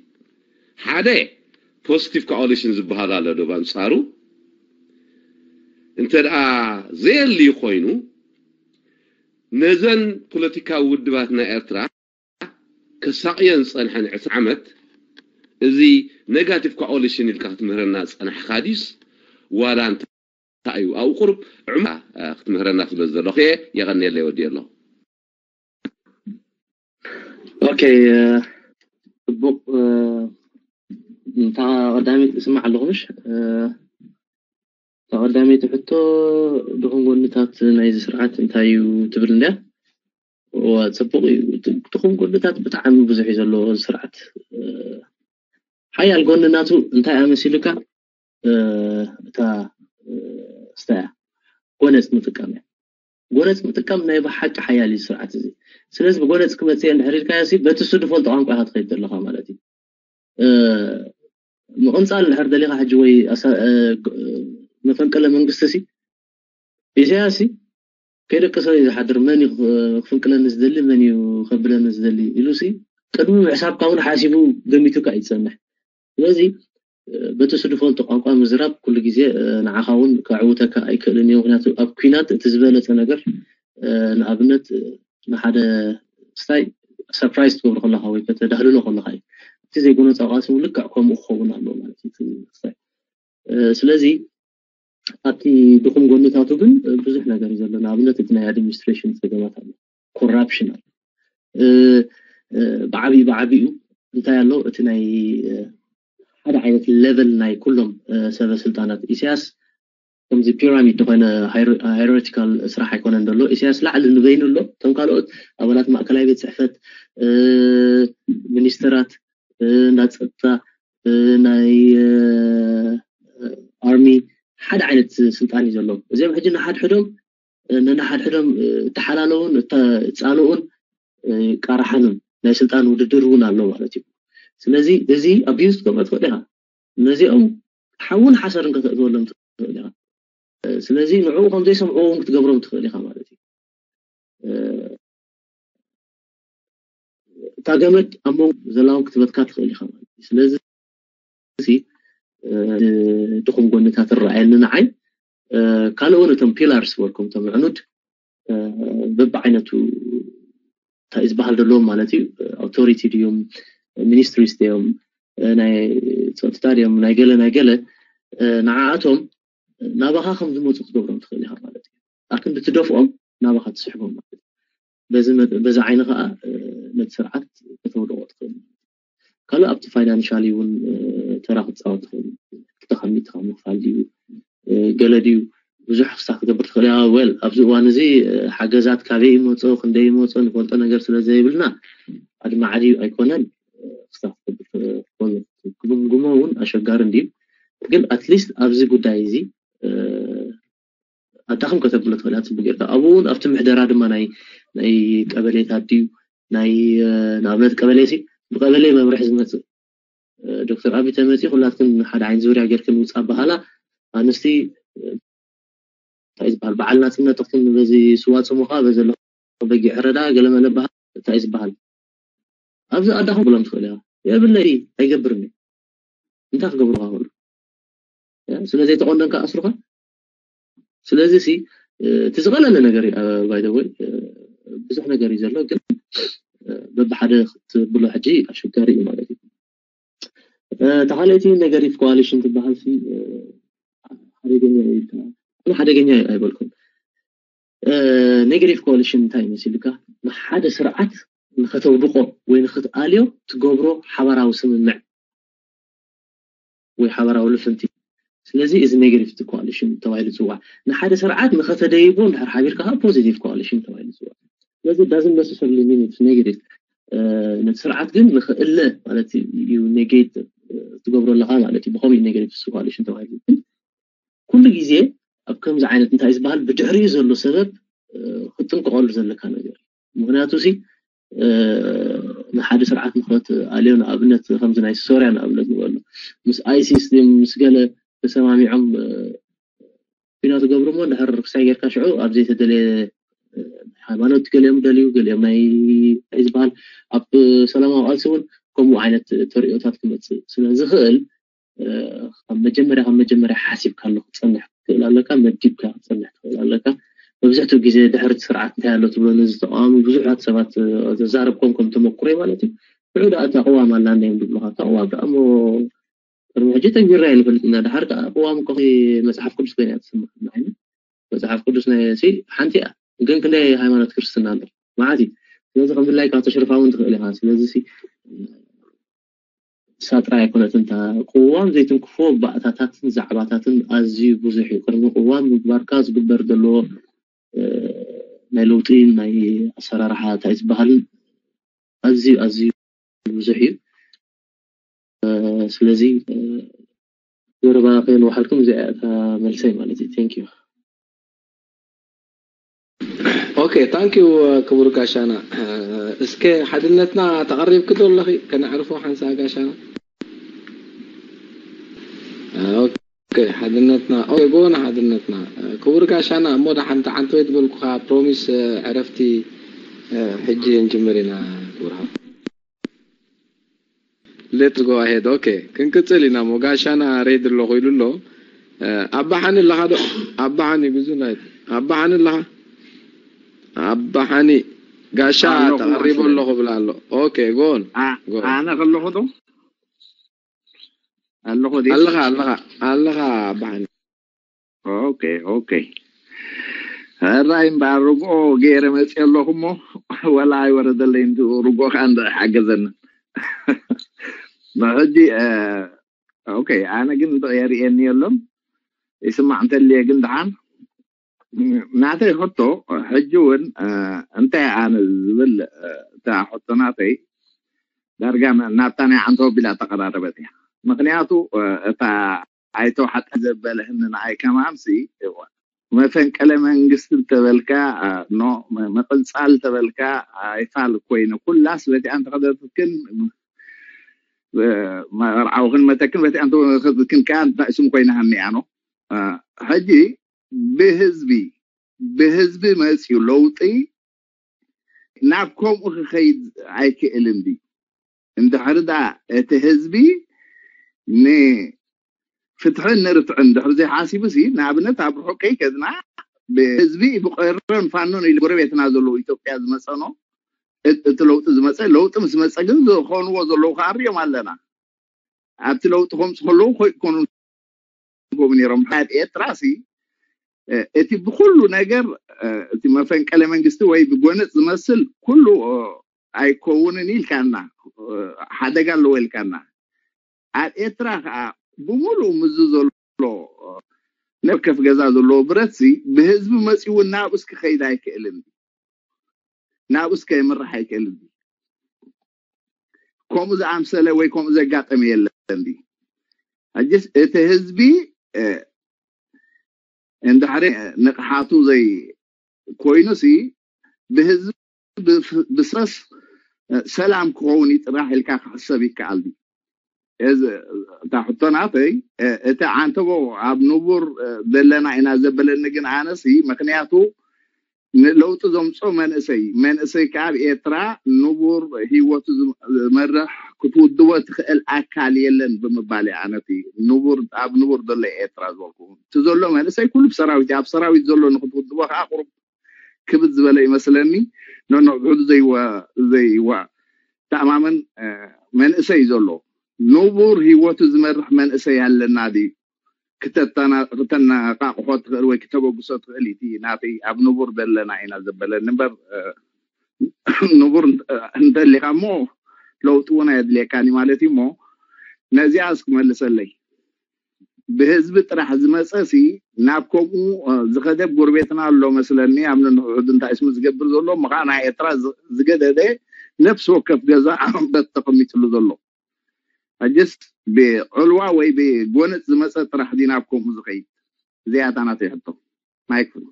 ሓደ positive coalition ዝበሃል ኣሎ ዶ ኣንፃሩ እንተ ደኣ ዘየልዩ ኮይኑ ነዘን ፖለቲካዊ ውድባት ናይ ኤርትራ ከሳቕየን ዝጸንሐ ንዕስራ ዓመት እዚ negative coalition ኢልካ ክትምህረና ዝጸናሕካ ድዩስ ዋላ እንታይ እዩ ኣብኡ ቁሩብ ዕማ ክትምህረና ስለ ዝደለኹ እየ የቐንየለይ ወዲ ኣለኹ ኦኬ ጽቡቕ እንታ ቀዳሚት እስማዕ ኣለኹ ምሽ ቀዳመይቲ ሕቶ፣ ድኹም ጎንታት ናይዚ ስርዓት እንታይ እዩ ትብል እንድያ? እዋ፣ ጽቡቕ እዩ። ድኹም ጎንታት ብጣዕሚ ብዙሕ እዩ ዘለዎ እዚ ስርዓት። ሓያል ጎኒ ናቱ እንታይ ኣመሲሉካ? እታ ስታያ ጎነጽ ምጥቃም እያ። ጎነጽ ምጥቃም ናይ ብሓቂ ሓያል እዩ ስርዓት እዚ። ስለዚ ብጎነጽ ክመጽእ እንድሕር ኢልካዮ ሲ በቲ እሱ ዝፈልጦ ቋንቋ ኢኻ ትኸይድ ዘለኻ ማለት እዩ። ምቕንጻል እንድሕር ደሊኻ ሕጂ ወይ መፈንቅለ መንግስቲ ሲ ኢሳያስ ሲ ከይደቀሰ እዩ ዝሓድር። መን እዩ ክፍንቅለኒ ዝደሊ፣ መን እዩ ከብለኒ ዝደሊ ኢሉ ሲ ቅድሚ ምሕሳብካ እውን ሓሲቡ ገሚቱካ እዩ ዝጸንሕ። ስለዚ በቲ እሱ ዝፈልጦ ቋንቋ ምዝራብ ኩሉ ግዜ ንዓኻ እውን ከዕውተካ ኣይክእልን እዩ። ምክንያቱ ኣብ ኲናት እቲ ዝበለጸ ነገር ንኣብነት ንሓደ ስታይ ሰርፕራይዝ ትገብሮ ከለኻ ወይ ከተዳህልሎ ከለኻ እዩ። እቲ ዘይጎነጻዊ ቃልሲ እውን ልክዕ ከምኡ ክኸውን ኣለዎ ማለት እዩ። እቲ ስታይ ስለዚ ኣብቲ ድኹም ጎንታቱ ግን ብዙሕ ነገር እዩ ዘሎ። ንኣብነት እቲ ናይ ኣድሚኒስትሬሽን ጸገማት ኣሎ፣ ኮራፕሽን ኣሎ። ብዓብዩ ብዓብዩ እንታይ ኣሎ እቲ ናይ ሓደ ዓይነት ሌቨል ናይ ኩሎም ሰበ ስልጣናት ኢሳያስ ከምዚ ፒራሚድ ዝኾነ ሃይሮቲካል ስራሕ ኣይኮነን ዘሎ። ኢሳያስ ላዕሊ ንበይኑ ኣሎ፣ እቶም ካልኦት ኣባላት ማእከላይ ቤት ጽሕፈት፣ ሚኒስተራት፣ እንዳ ጸጥታ፣ ናይ ኣርሚ ሓደ ዓይነት ስልጣን እዩ ዘለዎም። እዚኦም ሕጂ ንሓድሕዶም ነንሓድሕዶም እተሓላለውን እተጻልኡን ቃራሓንን ናይ ስልጣን ውድድር እውን ኣሎ ማለት እዩ። ስለዚ እዚ ኣቢዩዝ ክትገብሮ ትኽእል ኢኻ። ነዚኦም ሓውን ሓሰርን ከተእትወሎም ትኽእል ኢኻ። ስለዚ ንዕኡ ከም ዘይሰምዕዎ እውን ክትገብሮም ትኽእል ኢኻ ማለት እዩ። እታ ገመድ ኣብ መንጎ ዘላውን ክትበትካ ትኽእል ኢኻ ማለት እዩ። ስለዚ ድኹም ጎንታት ትረኣየኒ ንዓይ። ካልእ እውን እቶም ፒላርስ ወርኩም እቶም ዕኑድ በብዓይነቱ እንታይ ዝበሃል ዘለዎም ማለት እዩ። ኣውቶሪቲ ድዮም፣ ሚኒስትሪስ ድዮም፣ ናይ ጸጥታ ድዮም፣ ናይ ገለ ናይ ገለ ንዓኣቶም ናባኻ ከም ዝመፁ ክትገብሮም ትኽእል ኢኻ ማለት እዩ። ኣክንዲ ትደፍኦም ናባኻ ትስሕቦም ማለት እዩ። በዚ ዓይኒ ከዓ ነቲ ስርዓት ከተውድቆ ትኽእል። ካልእ ኣብቲ ፋይናንሻሊ እውን ተራ ክትፃወት ትኽእል። ክልተ ካብ ሚእቲ ካብ ምኽፋል ድዩ ገለ ድዩ ብዙሕ ክስታ ክትገብር ትኽእል እያ። ወል ኣብዚ እዋን እዚ ሓገዛት ካበይ ይመፆ ክንደይ ይመፆ ንፈልጦ ነገር ስለ ዘይብልና ኣድማዕዲ ኣይኮነን። ክስታ ክትገብር ትኽእል። ክግምግሞ እውን ኣሸጋሪ እንድዩ። ግን ኣትሊስት ኣብዚ ጉዳይ እዚ ኣዳኽም ከተብሎ ትኽእል እያ። ፅቡቅ ጌርካ ኣብኡ እውን ኣብቲ ምሕደራ ድማ ናይ ናይ ቀበሌታት ድዩ ናይ ንኣብነት ቀበሌ ሲ ብቀበሌ መምርሒ ዝመፅእ ዶክተር ኣቢ ተመፂ ኩላትክን ሓደ ዓይነት ዙርያ ጌርክን ውፃ በሃላ ኣንስቲ እንታይ ዝበሃል በዓል ናፅነት እኽትን በዚ ስዋ ፅሙኻ በዚ ኣለኹ በጊዕ ሕረዳ ገለመለ በሃል እንታይ ዝበሃል ኣብዚ ኣዳኹም ብሎም ትኽእል እያ የብለይ ኣይገብርም እዩ እንታይ ክገብሩካ ክእሉ ስለ ዘይተቆነንካ ኣስሩካ ስለዚ ሲ እቲ ዝቐለለ ነገር ባይ ወይ ብዙሕ ነገር እዩ ዘሎ ግን በብሓደ ክትብሎ ሕጂ ኣሸጋሪ እዩ ማለት እዩ ተኻለይቲ ኔጋቲቭ ኮዋሊሽን ትበሃል ሓደገኛ ሓደገኛ ኣይበልኩም ኔጋቲቭ ኮዋሊሽን እንታይ ይመስልካ ንሓደ ስርዓት ንኸተውድቆ ወይ ንኽትኣልዮ ትገብሮ ሓባራዊ ስምምዕ ወይ ሓባራዊ ልፍንቲ ስለዚ እዚ ኔጋቲቭ ኮዋሊሽን ተባሂሉ ዝፅዋዕ ንሓደ ስርዓት ንኸተደይቦ እንድሕር ሓቢርካ ከዓ ፖዚቲቭ ኮዋሊሽን ተባሂሉ ዝፅዋዕ ስለዚ doesn't necessarily mean it's negative ነቲ ስርዓት ግን ንኽእለ ማለት እዩ ኔጌት ትገብሮ ኣለካ ማለት እዩ ብኸምኡ ኔጋቲቭ ኮዋሊሽን ተባሂሉ ግን ኩሉ ግዜ ኣብ ከምዚ ዓይነት እንታይ ዝበሃል ብድሕሪኡ ዘሎ ሰበብ ክትጥንቀቐሉ ዘለካ ነገር እዩ ምክንያቱ ሲ ንሓደ ስርዓት ንክትኣልዮ ንኣብነት ከምዚ ናይ ሶርያ ንኣብነት ንበሎ ምስ ኣይሲስ ምስ ገለ ተሰማሚዖም ፊና ትገብሩ እሞ ድሕር ክሳይ ጌርካ ሽዑ ኣብ ዘይተደለየ ሃይማኖት ገሊኦም ደልዩ ገሊኦም ናይ ዝበሃል ኣብ ሰላማዊ ቃልሲ እውን ከምኡ ዓይነት ተሪኦታት ክመፅእ ስለ ዝኽእል ካብ መጀመርያ ካብ መጀመርያ ሓሲብካ ኣሎ ክትፀንሕ ትኽእል ኣለካ መዲብካ ክትፀንሕ ትኽእል ኣለካ መብዝሕትኡ ግዜ ድሕርቲ ስርዓት እንታይ ኣሎ ትብሎ ነዚ ተቃዋሚ ብዙሓት ሰባት ዘዛረብኮም ከም ተመኩሮይ ማለት እዩ ብዑ ዳ እታ ቅዋም ኣላ እንዲም ዝብሉካ እታ ቅዋም ደኣ እሞ ቅድሚ ሕጂ ተግቢርና ይንፈልጥ ኢና ድሓር ከዓ ቅዋም እኮ መፅሓፍ ቅዱስ ኮይና እያ ትስምዕ ንዓይኒ መፅሓፍ ቅዱስ ናይ ሲ ሓንቲ እያ ግን ክንደይ ሃይማኖት ክርስትና ኣሎ መዓት እዩ ስለዚ ከም ድላይካ ተሽርፋ እውን ትኽእል ኢኻ ስለዚ ሲ ንሳ ጥራይ ኣይኮነትን። እታ ቅዋም ዘይትንክፎ ባእታታትን ዛዕባታትን ኣዝዩ ብዙሕ እዩ። ቅድሚ ቅዋም ምግባርካ ዝግበር ዘሎ ናይ ለውጢ ናይ ኣሰራርሓ እንታይ ዝበሃልን ኣዝዩ ኣዝዩ ብዙሕ እዩ። ስለዚ ዘረባ ከየንውሓልኩም እዚኣ እታ መልሰይ ማለት እዩ። Thank you። Okay, thank you ክቡር ጋሻና። እስከ ሓድነትና ተቐሪብክ ዶ ኣለኺ? ከነዕርፎ ሓንሳ ጋሻና። Okay፣ ሓድነትና okay፣ ጎና ሓድነትና ክቡር ጋሻና። እሞ ደሓን ተዓንተ ወይ ዝበልኩኻ ፕሮሚስ ዕረፍቲ ሕጂ እንጅምር ኢና ክቡር ሓው። Let's go ahead። Okay፣ ክንቅጽል ኢና። ሞ ጋሻና ሬድ ኣለኹ ኢሉ ኣሎ። ኣባሓኒ ኣለኻ ዶ? ኣባሓኒ ብዙ ናይ ኣባሓኒ ኣለኻ? ኣባሓኒ ጋሻ ተቐሪቡ ኣለኹ ብላ ኣሎ። Okay፣ ጎን ኣነ ከለኹ ዶ ኣለኹ ዲ ኣለኻ ኣለኻ ኣለኻ ኣባሓኒ። Okay፣ okay። ሕራይ እምበኣር ርግኦ ገይረ መፅእ ኣለኹ እሞ ወላ ኣይወረደለይ ርግኦ ከዓ እንደ ሓገዘኒ ሕጂ። Okay፣ ኣነ ግን የርእየኒ የሎን ይስማዕ እንተልየ ግን ደሓን ናተይ ሕቶ ሕጂ እውን እንታይ ኣነ ዝብል እታ ሕቶ ናተይ ዳርጋ ናብታ ናይ ዓንተቦ ቢላ ተቐራረበት እያ። ምክንያቱ እታ ኣይተው ሓጣ ዘበለህኒ ንኣይ ከማንሲ መፈንቀለ መንግስቲ እንተበልካ ኖ ምቕልፃል ተበልካ ኣይፋል ኮይነ ኩላስ በቲኣን ተኸደትክን መርዓውክን መተክን በቲኣን ተኸደትክን ከኣ እንታይ ስም ኮይና ሃኒኣ ኖ ሕጂ ብህዝቢ ብህዝቢ መፅዩ ለውጢ ናብ ከምኡ ክኸይድ ኣይክእልን ድዩ? እንድሕሪ ደኣ እቲ ህዝቢ ንፍትሕን ንርትዕን እንድሕሪ ዘይሓሲቡ ሲ ንኣብነት ኣብ ርሑቅ ከይከድና ብህዝቢ ብቆሮን ፋኖን ኢሉ ጎረቤትና ዘለዉ ኢትዮጵያ ዝመፀኖ እቲ ለውጢ ዝመፀ ለውጢ ምስ መፀ ግን ዝኾንዎ ዘለዉ ከዓ ንሪኦም ኣለና። ኣብቲ ለውጢ ከምፁ ከለዉ ኮይኮኑ ከምኡ ነይሮም። ኣብ ኤርትራ ሲ እቲ ብኩሉ ነገር እቲ መፈንቀለ መንግስቲ ወይ ብጎነፅ ዝመስል ኩሉ ኣይከውንን ኢልካና ሓደጋ ኣለዎ ኢልካና። ኣብ ኤርትራ ከዓ ብሙሉእ ምዝ ዘሎ ነብከፍ ገዛ ዘለዎ ብረት ሲ ብህዝቢ መፂኡ እውን ናብኡስ ክኸይድ ኣይክእልን ናብኡስ ከየምርሕ ኣይክእልን። ከምኡ ዝኣምሰለ ወይ ከምኡ ዘጋጠመ የለን። ሕጅስ እቲ ህዝቢ እንድሕሪ ንቕሓቱ ዘይ ኮይኑሲ ብህዝቢ ብሰስ ሰላም ክኸውን ይጥራሕ ኢልካ ክሕሰብ ይከኣል ድዩ? እታ ሕቶ ናተይ እቲ ዓንተቦ ኣብ ንቡር ዘለና ኢና ዘበለኒ ግን ኣነሲ ምክንያቱ ንለውጢ ዘምፅኦ መንእሰይ መንእሰይ ከዓ ኣብ ኤርትራ ንቡር ሂወቱ ዝመርሕ ክትውድቦ ትኽእል ኣካል የለን ብምባል እያ ነቲ ንቡር ኣብ ንቡር ዘሎ ኤርትራ ዝበልኩ እቲ ዘሎ መንእሰይ ኩሉ ብሰራዊት ኣብ ሰራዊት ዘሎ ንክትውድቦ ከዓ ቁሩብ ክብድ ዝበለ ይመስለኒ። ነንሕድሕዱ ዘይዋ ዘይዋ ተኣማመን መንእሰይ ዘሎ ንቡር ሂወቱ ዝመርሕ መንእሰይ ኣለና ድዩ? ክተተናቃቅሖ ትኽእል ወይ ክተበግሶ ትኽእል እቲ ናተይ ኣብ ንቡር ዘለና ኢና ዘበለኒ እምበር ንቡር እንተሊካ እሞ ለውጢ እውን ኣየድልየካን ማለት እዩ እሞ ነዚኣ እስኪ መልሰለይ። ብህዝቢ ጥራሕ ዝመፀ ሲ ናብ ከምኡ ዝኸደ ጎረቤትና ኣሎ መስለኒ ኣብ ነንሕድሕዱ እንታይ ስሙ ዝገብር ዘሎ እሞ ከዓ ናይ ኤርትራ ዝገደደ ነፍሲ ወከፍ ገዛ በት ተቐሚጥሉ ዘሎ ሕጅስ ብዕልዋ ወይ ብጎነፅ ዝመፀ ጥራሕ ድዩ ናብ ከምኡ ዝኸይድ? እዚኣ እታ ናተይ ሕቶ። ማይክ ፍሪ።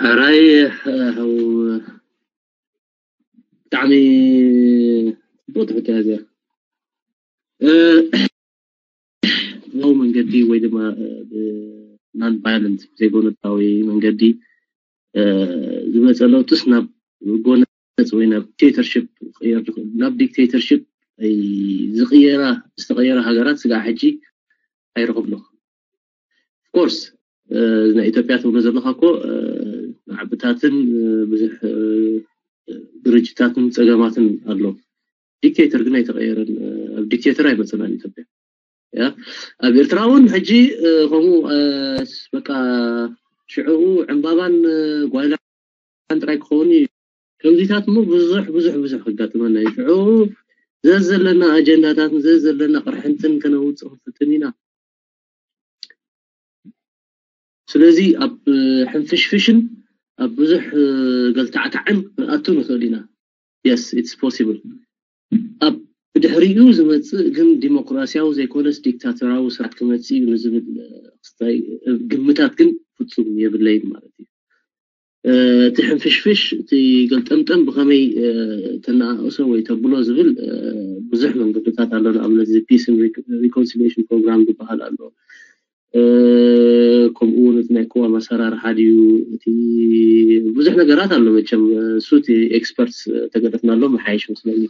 ሕራይ ብጣዕሚ ፅቡቅ ትሕቶ እያ እዚኣ። ብሰላማዊ መንገዲ ወይ ድማ ብናን ቫይለንስ ብዘይጎነፃዊ መንገዲ ዝመፀ ለውጥስ ናብ ጎነፅ ወይ ናብ ዲክቴተርሽፕ ክቅየር ዝኽእል ናብ ዲክቴተርሽፕ ዝቅየራ ዝተቀየራ ሃገራት ስጋዕ ሕጂ ኣይረኸብሎኹ። ኦፍኮርስ ናይ ኢትዮጵያ ትብሎ ዘለካ እኮ ማዕብታትን ብዙሕ ድርጅታትን ፀገማትን ኣሎ። ዲክቴተር ግን ኣይተቀየረን። ኣብ ዲክቴተር ኣይመፀናን ኢትዮጵያ። ያ ኣብ ኤርትራ እውን ሕጂ ከምኡ በቃ ሽዕኡ ዕምባባን ጓይላን ጥራይ ክኸውን እዩ። ከምዚታት እሞ ብዙሕ ብዙሕ ብዙሕ ከጋጥመና እዩ። ሽዑ ዘዘለና ኣጀንዳታትን ዘዘለና ቅርሕንትን ከነውፅእ ክንፍትን ኢና። ስለዚ ኣብ ሕንፍሽፍሽን ኣብ ብዙሕ ገልታዕታዕን ክንኣቱ ንኽእል ኢና። Yes, it's possible። ኣብ ብድሕሪኡ ዝመፅእ ግን ዲሞክራሲያዊ ዘይኮነስ ዲክታቶራዊ ስርዓት ክመፅእ እዩ ንዝብል ግምታት ግን ፍፁም የብለይን ማለት እዩ። እቲ ሕንፍሽፍሽ እቲ ገልጠምጠም ብኸመይ ተነኣእሶ ወይ ተብሎ ዝብል ብዙሕ መንገድታት ኣሎ። ንኣብነት እዚ peace and reconciliation program ዝበሃል ኣሎ። ከምኡ እውን እቲ ናይ ቅዋም ኣሰራርሓ ድዩ እቲ ብዙሕ ነገራት ኣሎ። መቸም እሱ እቲ experts ተገደፍናሎም መሓየሽ መስለኒ።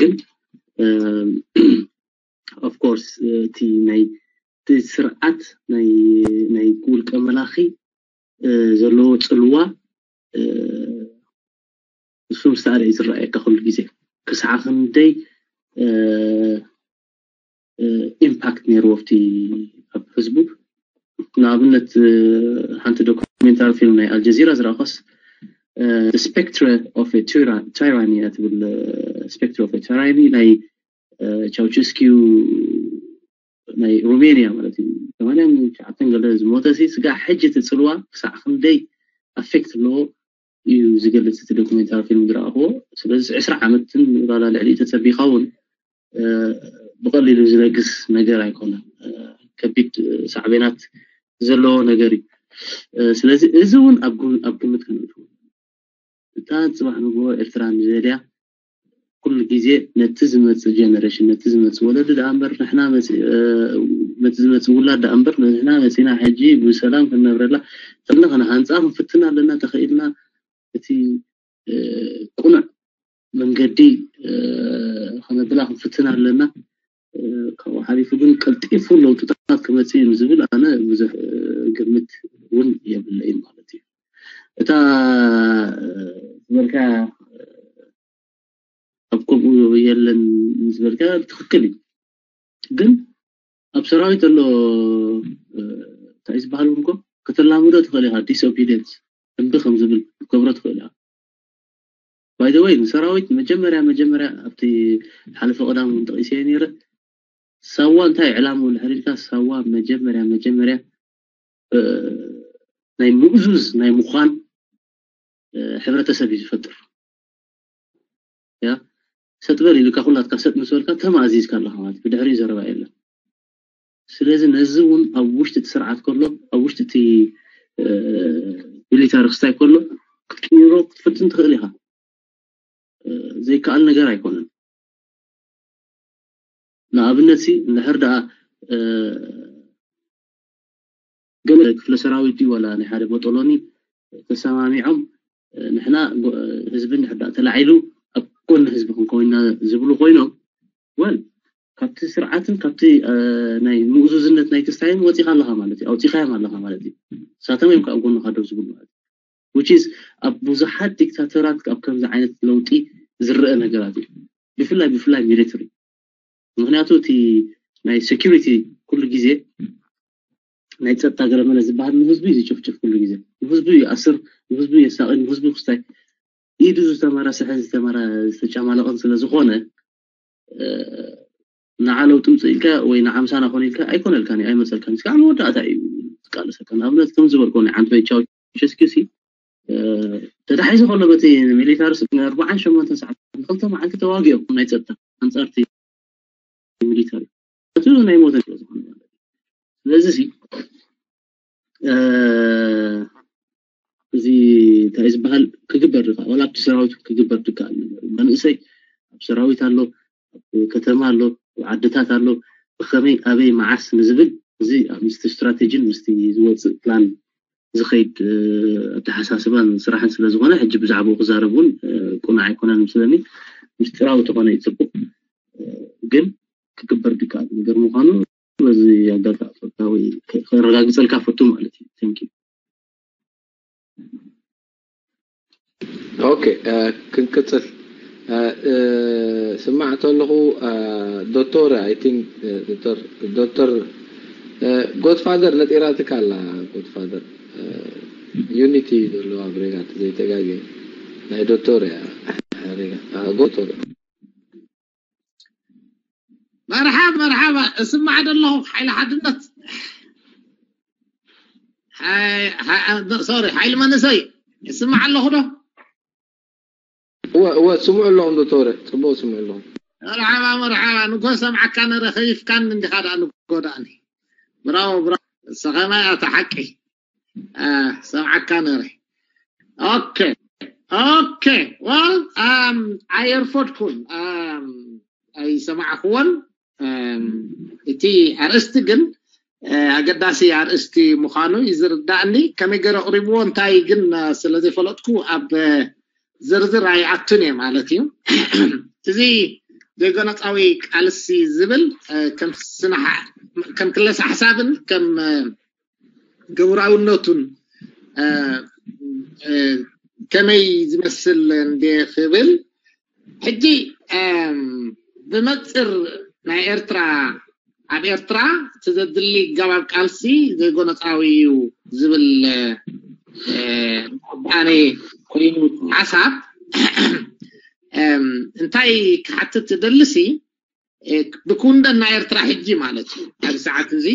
ግን of course እቲ ናይ እቲ ስርዓት ናይ ናይ ውልቀ መላኺ ዘለዎ ፅልዋ እሱ ምስ ኣርየ ዝረኣየካ ኩሉ ግዜ ክሳዕ ክንደይ impact ነይርዎ ኣብቲ ኣብ ህዝቡ። ንኣብነት ሓንቲ documentary film ናይ ኣልጀዚራ ዝረኣኾስ spectre of tyranny እያ ትብል። Spectre of tyranny ናይ ቻውቸስኪዩ ናይ ሩሜንያ ማለት እዩ። ሰማንያን ትሽዓተን ገለ ዝሞተ ሲ ስጋ ሕጂ እቲ ፅልዋ ክሳዕ ክንደይ affect ኣለዎ እዩ ዝገልፅ እቲ documentary film ዝረኣኽዎ። ስለዚ ዕስራ ዓመትን ባላ ልዕሊ ተፀቢኻ እውን ብቐሊሉ ዝነግስ ነገር ኣይኮነን። ከቢድ ሳዕቤናት ዘለዎ ነገር እዩ። ስለዚ እዚ እውን ኣብ ግምት ከነእትዎ እታ ፅባሕ ንግሆ ኤርትራ ንደልያ ኩሉ ግዜ ነቲ ዝመፅእ generation ነቲ ዝመፅእ ወለዲ ደኣ እምበር ንሕና ነቲ ዝመፅእ ውላድ ደኣ እምበር ንሕና መፂና ሕጂ ብሰላም ክንነብረላ ተልና ከነሃንፃ ክንፍትን ኣለና። ተኽኢልና እቲ ቁኑዕ መንገዲ ከነብላ ክንፍትን ኣለና። ካብኡ ሓሊፉ ግን ቀልጢፉ ለውጥታት ክመፅእ እዩ ዝብል ኣነ ብዙሕ ግምት እውን የብለይን ማለት እዩ። እታ ዝበልካ ኣብ ከምኡ የለን ዝበልካ ትኽክል እዩ። ግን ኣብ ሰራዊት ዘሎ እንታይ ዝበሃል እውን እኮ ከተላምዶ ትኽእል ኢኻ። Disobedience እምቢ ከም ዝብል ክትገብሮ ትኽእል ኢኻ። By the way ንሰራዊት መጀመርያ መጀመርያ ኣብቲ ሓለፈ ቀዳም እውን ጠቒሰ ነይረ። ሳዋ እንታይ ዕላምኡ ድሕር ኢልካ ሳዋ መጀመርያ መጀመርያ ናይ ምእዙዝ ናይ ምዃን ሕብረተሰብ እዩ ዝፈጥር። ያ ሰጥ በል ኢሉካ ኩላትካ ሰጥ ምስ በልካ ተማእዚዝካ ኣለኻ ማለት ብድሕሪኡ ዘረባ የለን። ስለዚ ነዚ እውን ኣብ ውሽጢ እቲ ስርዓት ከሎ ኣብ ውሽጢ እቲ ሚሊታሪ ክስታይ ከሎ ክትቅይሮ ክትፍትን ትኽእል ኢኻ። ዘይከኣል ነገር ኣይኮነን። ንኣብነት ሲ እንድሕር ደኣ ገለ ክፍለ ሰራዊት ድዩ ዋላ ናይ ሓደ ቦጦሎኒ ተሰማሚዖም ንሕና ህዝቢ እንድሕር ደኣ ተላዒሉ ኣብ ጎኒ ህዝቢ ክንከውንና ዝብሉ ኮይኖም ወል ካብቲ ስርዓትን ካብቲ ናይ ምእዙዝነት ናይ ክስታይን ወፂኻ ኣለኻ ማለት እዩ። ኣውፂኻዮም ኣለኻ ማለት እዩ። ንሳቶም እዮም ካብ ጎንኻ ደው ዝብሉ ማለት እዩ። Which is ኣብ ብዙሓት ዲክታተራት ኣብ ከምዚ ዓይነት ለውጢ ዝረአ ነገራት እዩ። ብፍላይ ብፍላይ ሚሊተሪ ምክንያቱ እቲ ናይ security ኩሉ ግዜ ናይ ፀጥታ ገረመለ ዝበሃል ንህዝቢ እዩ ዝጭፍጭፍ ኩሉ ግዜ ንህዝቢ እዩ ኣስር ንህዝቢ የሳቒ ንህዝቢ ክስታይ ኢዱ ዝተመረሰሐን ዝተጨማለቐን ስለ ዝኾነ ንዓ ለውጢ ምፅእ ኢልካ ወይ ንዓ ምሳና ኮን ኢልካ ኣይኮነልካን ኣይመፀልካን እስካዕ መወዳእታ እዩ ዝቃለሰካ ንኣብነት ከም ዝበልኮ ናይ ዓንቶይ ቻውቸስኪ ሲ ተታሒዙ ከሎ በቲ ሚሊታሪ ስ ኣርባዓን ሸሞንተን ሰዓት ንክልተ መዓልቲ ተዋጊኦም ናይ ፀጥታ ኣንፃርቲ ሚሊታሪ እቲ ናይ ሞተ ስለ ዝኾነ ማለት እዩ ስለዚ ሲ እዚ እንታይ ዝበሃል ክግበር ድካ ዋላ ኣብቲ ሰራዊት ክግበር ድከኣል ነገር መንእሰይ ኣብ ሰራዊት ኣሎ ኣብ ከተማ ኣሎ ኣብ ዓድታት ኣሎ ብከመይ ኣበይ መዓስ ንዝብል እዚ ምስቲ ስትራቴጂን ምስቲ ዝወፅእ ፕላን ዝኸይድ ኣተሓሳስባን ስራሕን ስለ ዝኾነ ሕጂ ብዛዕባኡ ክዛረብ እውን ቁኑዕ ኣይኮነን ምስለኒ ምስጢራዊ ተኾነ እዩ ፅቡቅ ግን ክግበር ድከኣል ነገር ምኳኑ በዚ ኣጋጣሚ ወይ ከረጋግፀልካ ፈቱ ማለት እዩ። Thank you። ኦኬ ክንቅፅል ስማዕ ተለኹ ዶክተር I think ዶክተር ዶክተር ጎድፋደር ነጢራትካ ኣላ ጎድፋደር ዩኒቲ ዘለዋ ብሬጋት ዘይተጋገ ናይ ዶክተር እያ ሬጋ ጎድፋደር መርሓባ መርሓባ፣ እስማዕ ዶ ኣለኹ? ሓይሊ ሓድነት፣ ሶሪ፣ ሓይሊ መንእሰይ፣ እስማዕ ኣለኹ ዶ? እወ እወ፣ ስምዑ ኣለኹም ዶክተር፣ ጽቡቕ ስምዑ ኣለኹም። መርሓባ መርሓባ፣ ንጎ ሰምዓካ ነረ፣ ከይፍካን እንዲኻ ደኣ ንጎ ደኣኒ። ብራዎ ብራዎ፣ ሰኸማ ኣታ ሓቂ። ሰምዓካ ነረ። ኦኬ ኦኬ፣ ዋል ኣየርፎድኩን ኣይሰማዕኩዎን። እቲ ኣርእስቲ ግን ኣገዳሲ ኣርእስቲ ምዃኑ እዩ ዝርዳእኒ። ከመይ ገይሩ ኣቕሪብዎ እንታይ ግን ስለ ዘይፈለጥኩ ኣብ ዝርዝር ኣይኣቱን እየ ማለት እዩ። እዚ ዘይጎነጻዊ ቃልሲ ዝብል ከም ክለሳ ሓሳብን ከም ግብራውነቱን ከመይ ዝመስል እንደ ክብል ሕጂ ብመንጽር ናይ ኤርትራ ኣብ ኤርትራ እቲ ዘድሊ ገባብ ቃልሲ ዘይጎነጻዊ እዩ ዝብል ኣነ ኮይኑ ሓሳብ እንታይ ክሓትት ትደልሲ ብክውንደን ናይ ኤርትራ ሕጂ ማለት እዩ ኣብዚ ሰዓት እዚ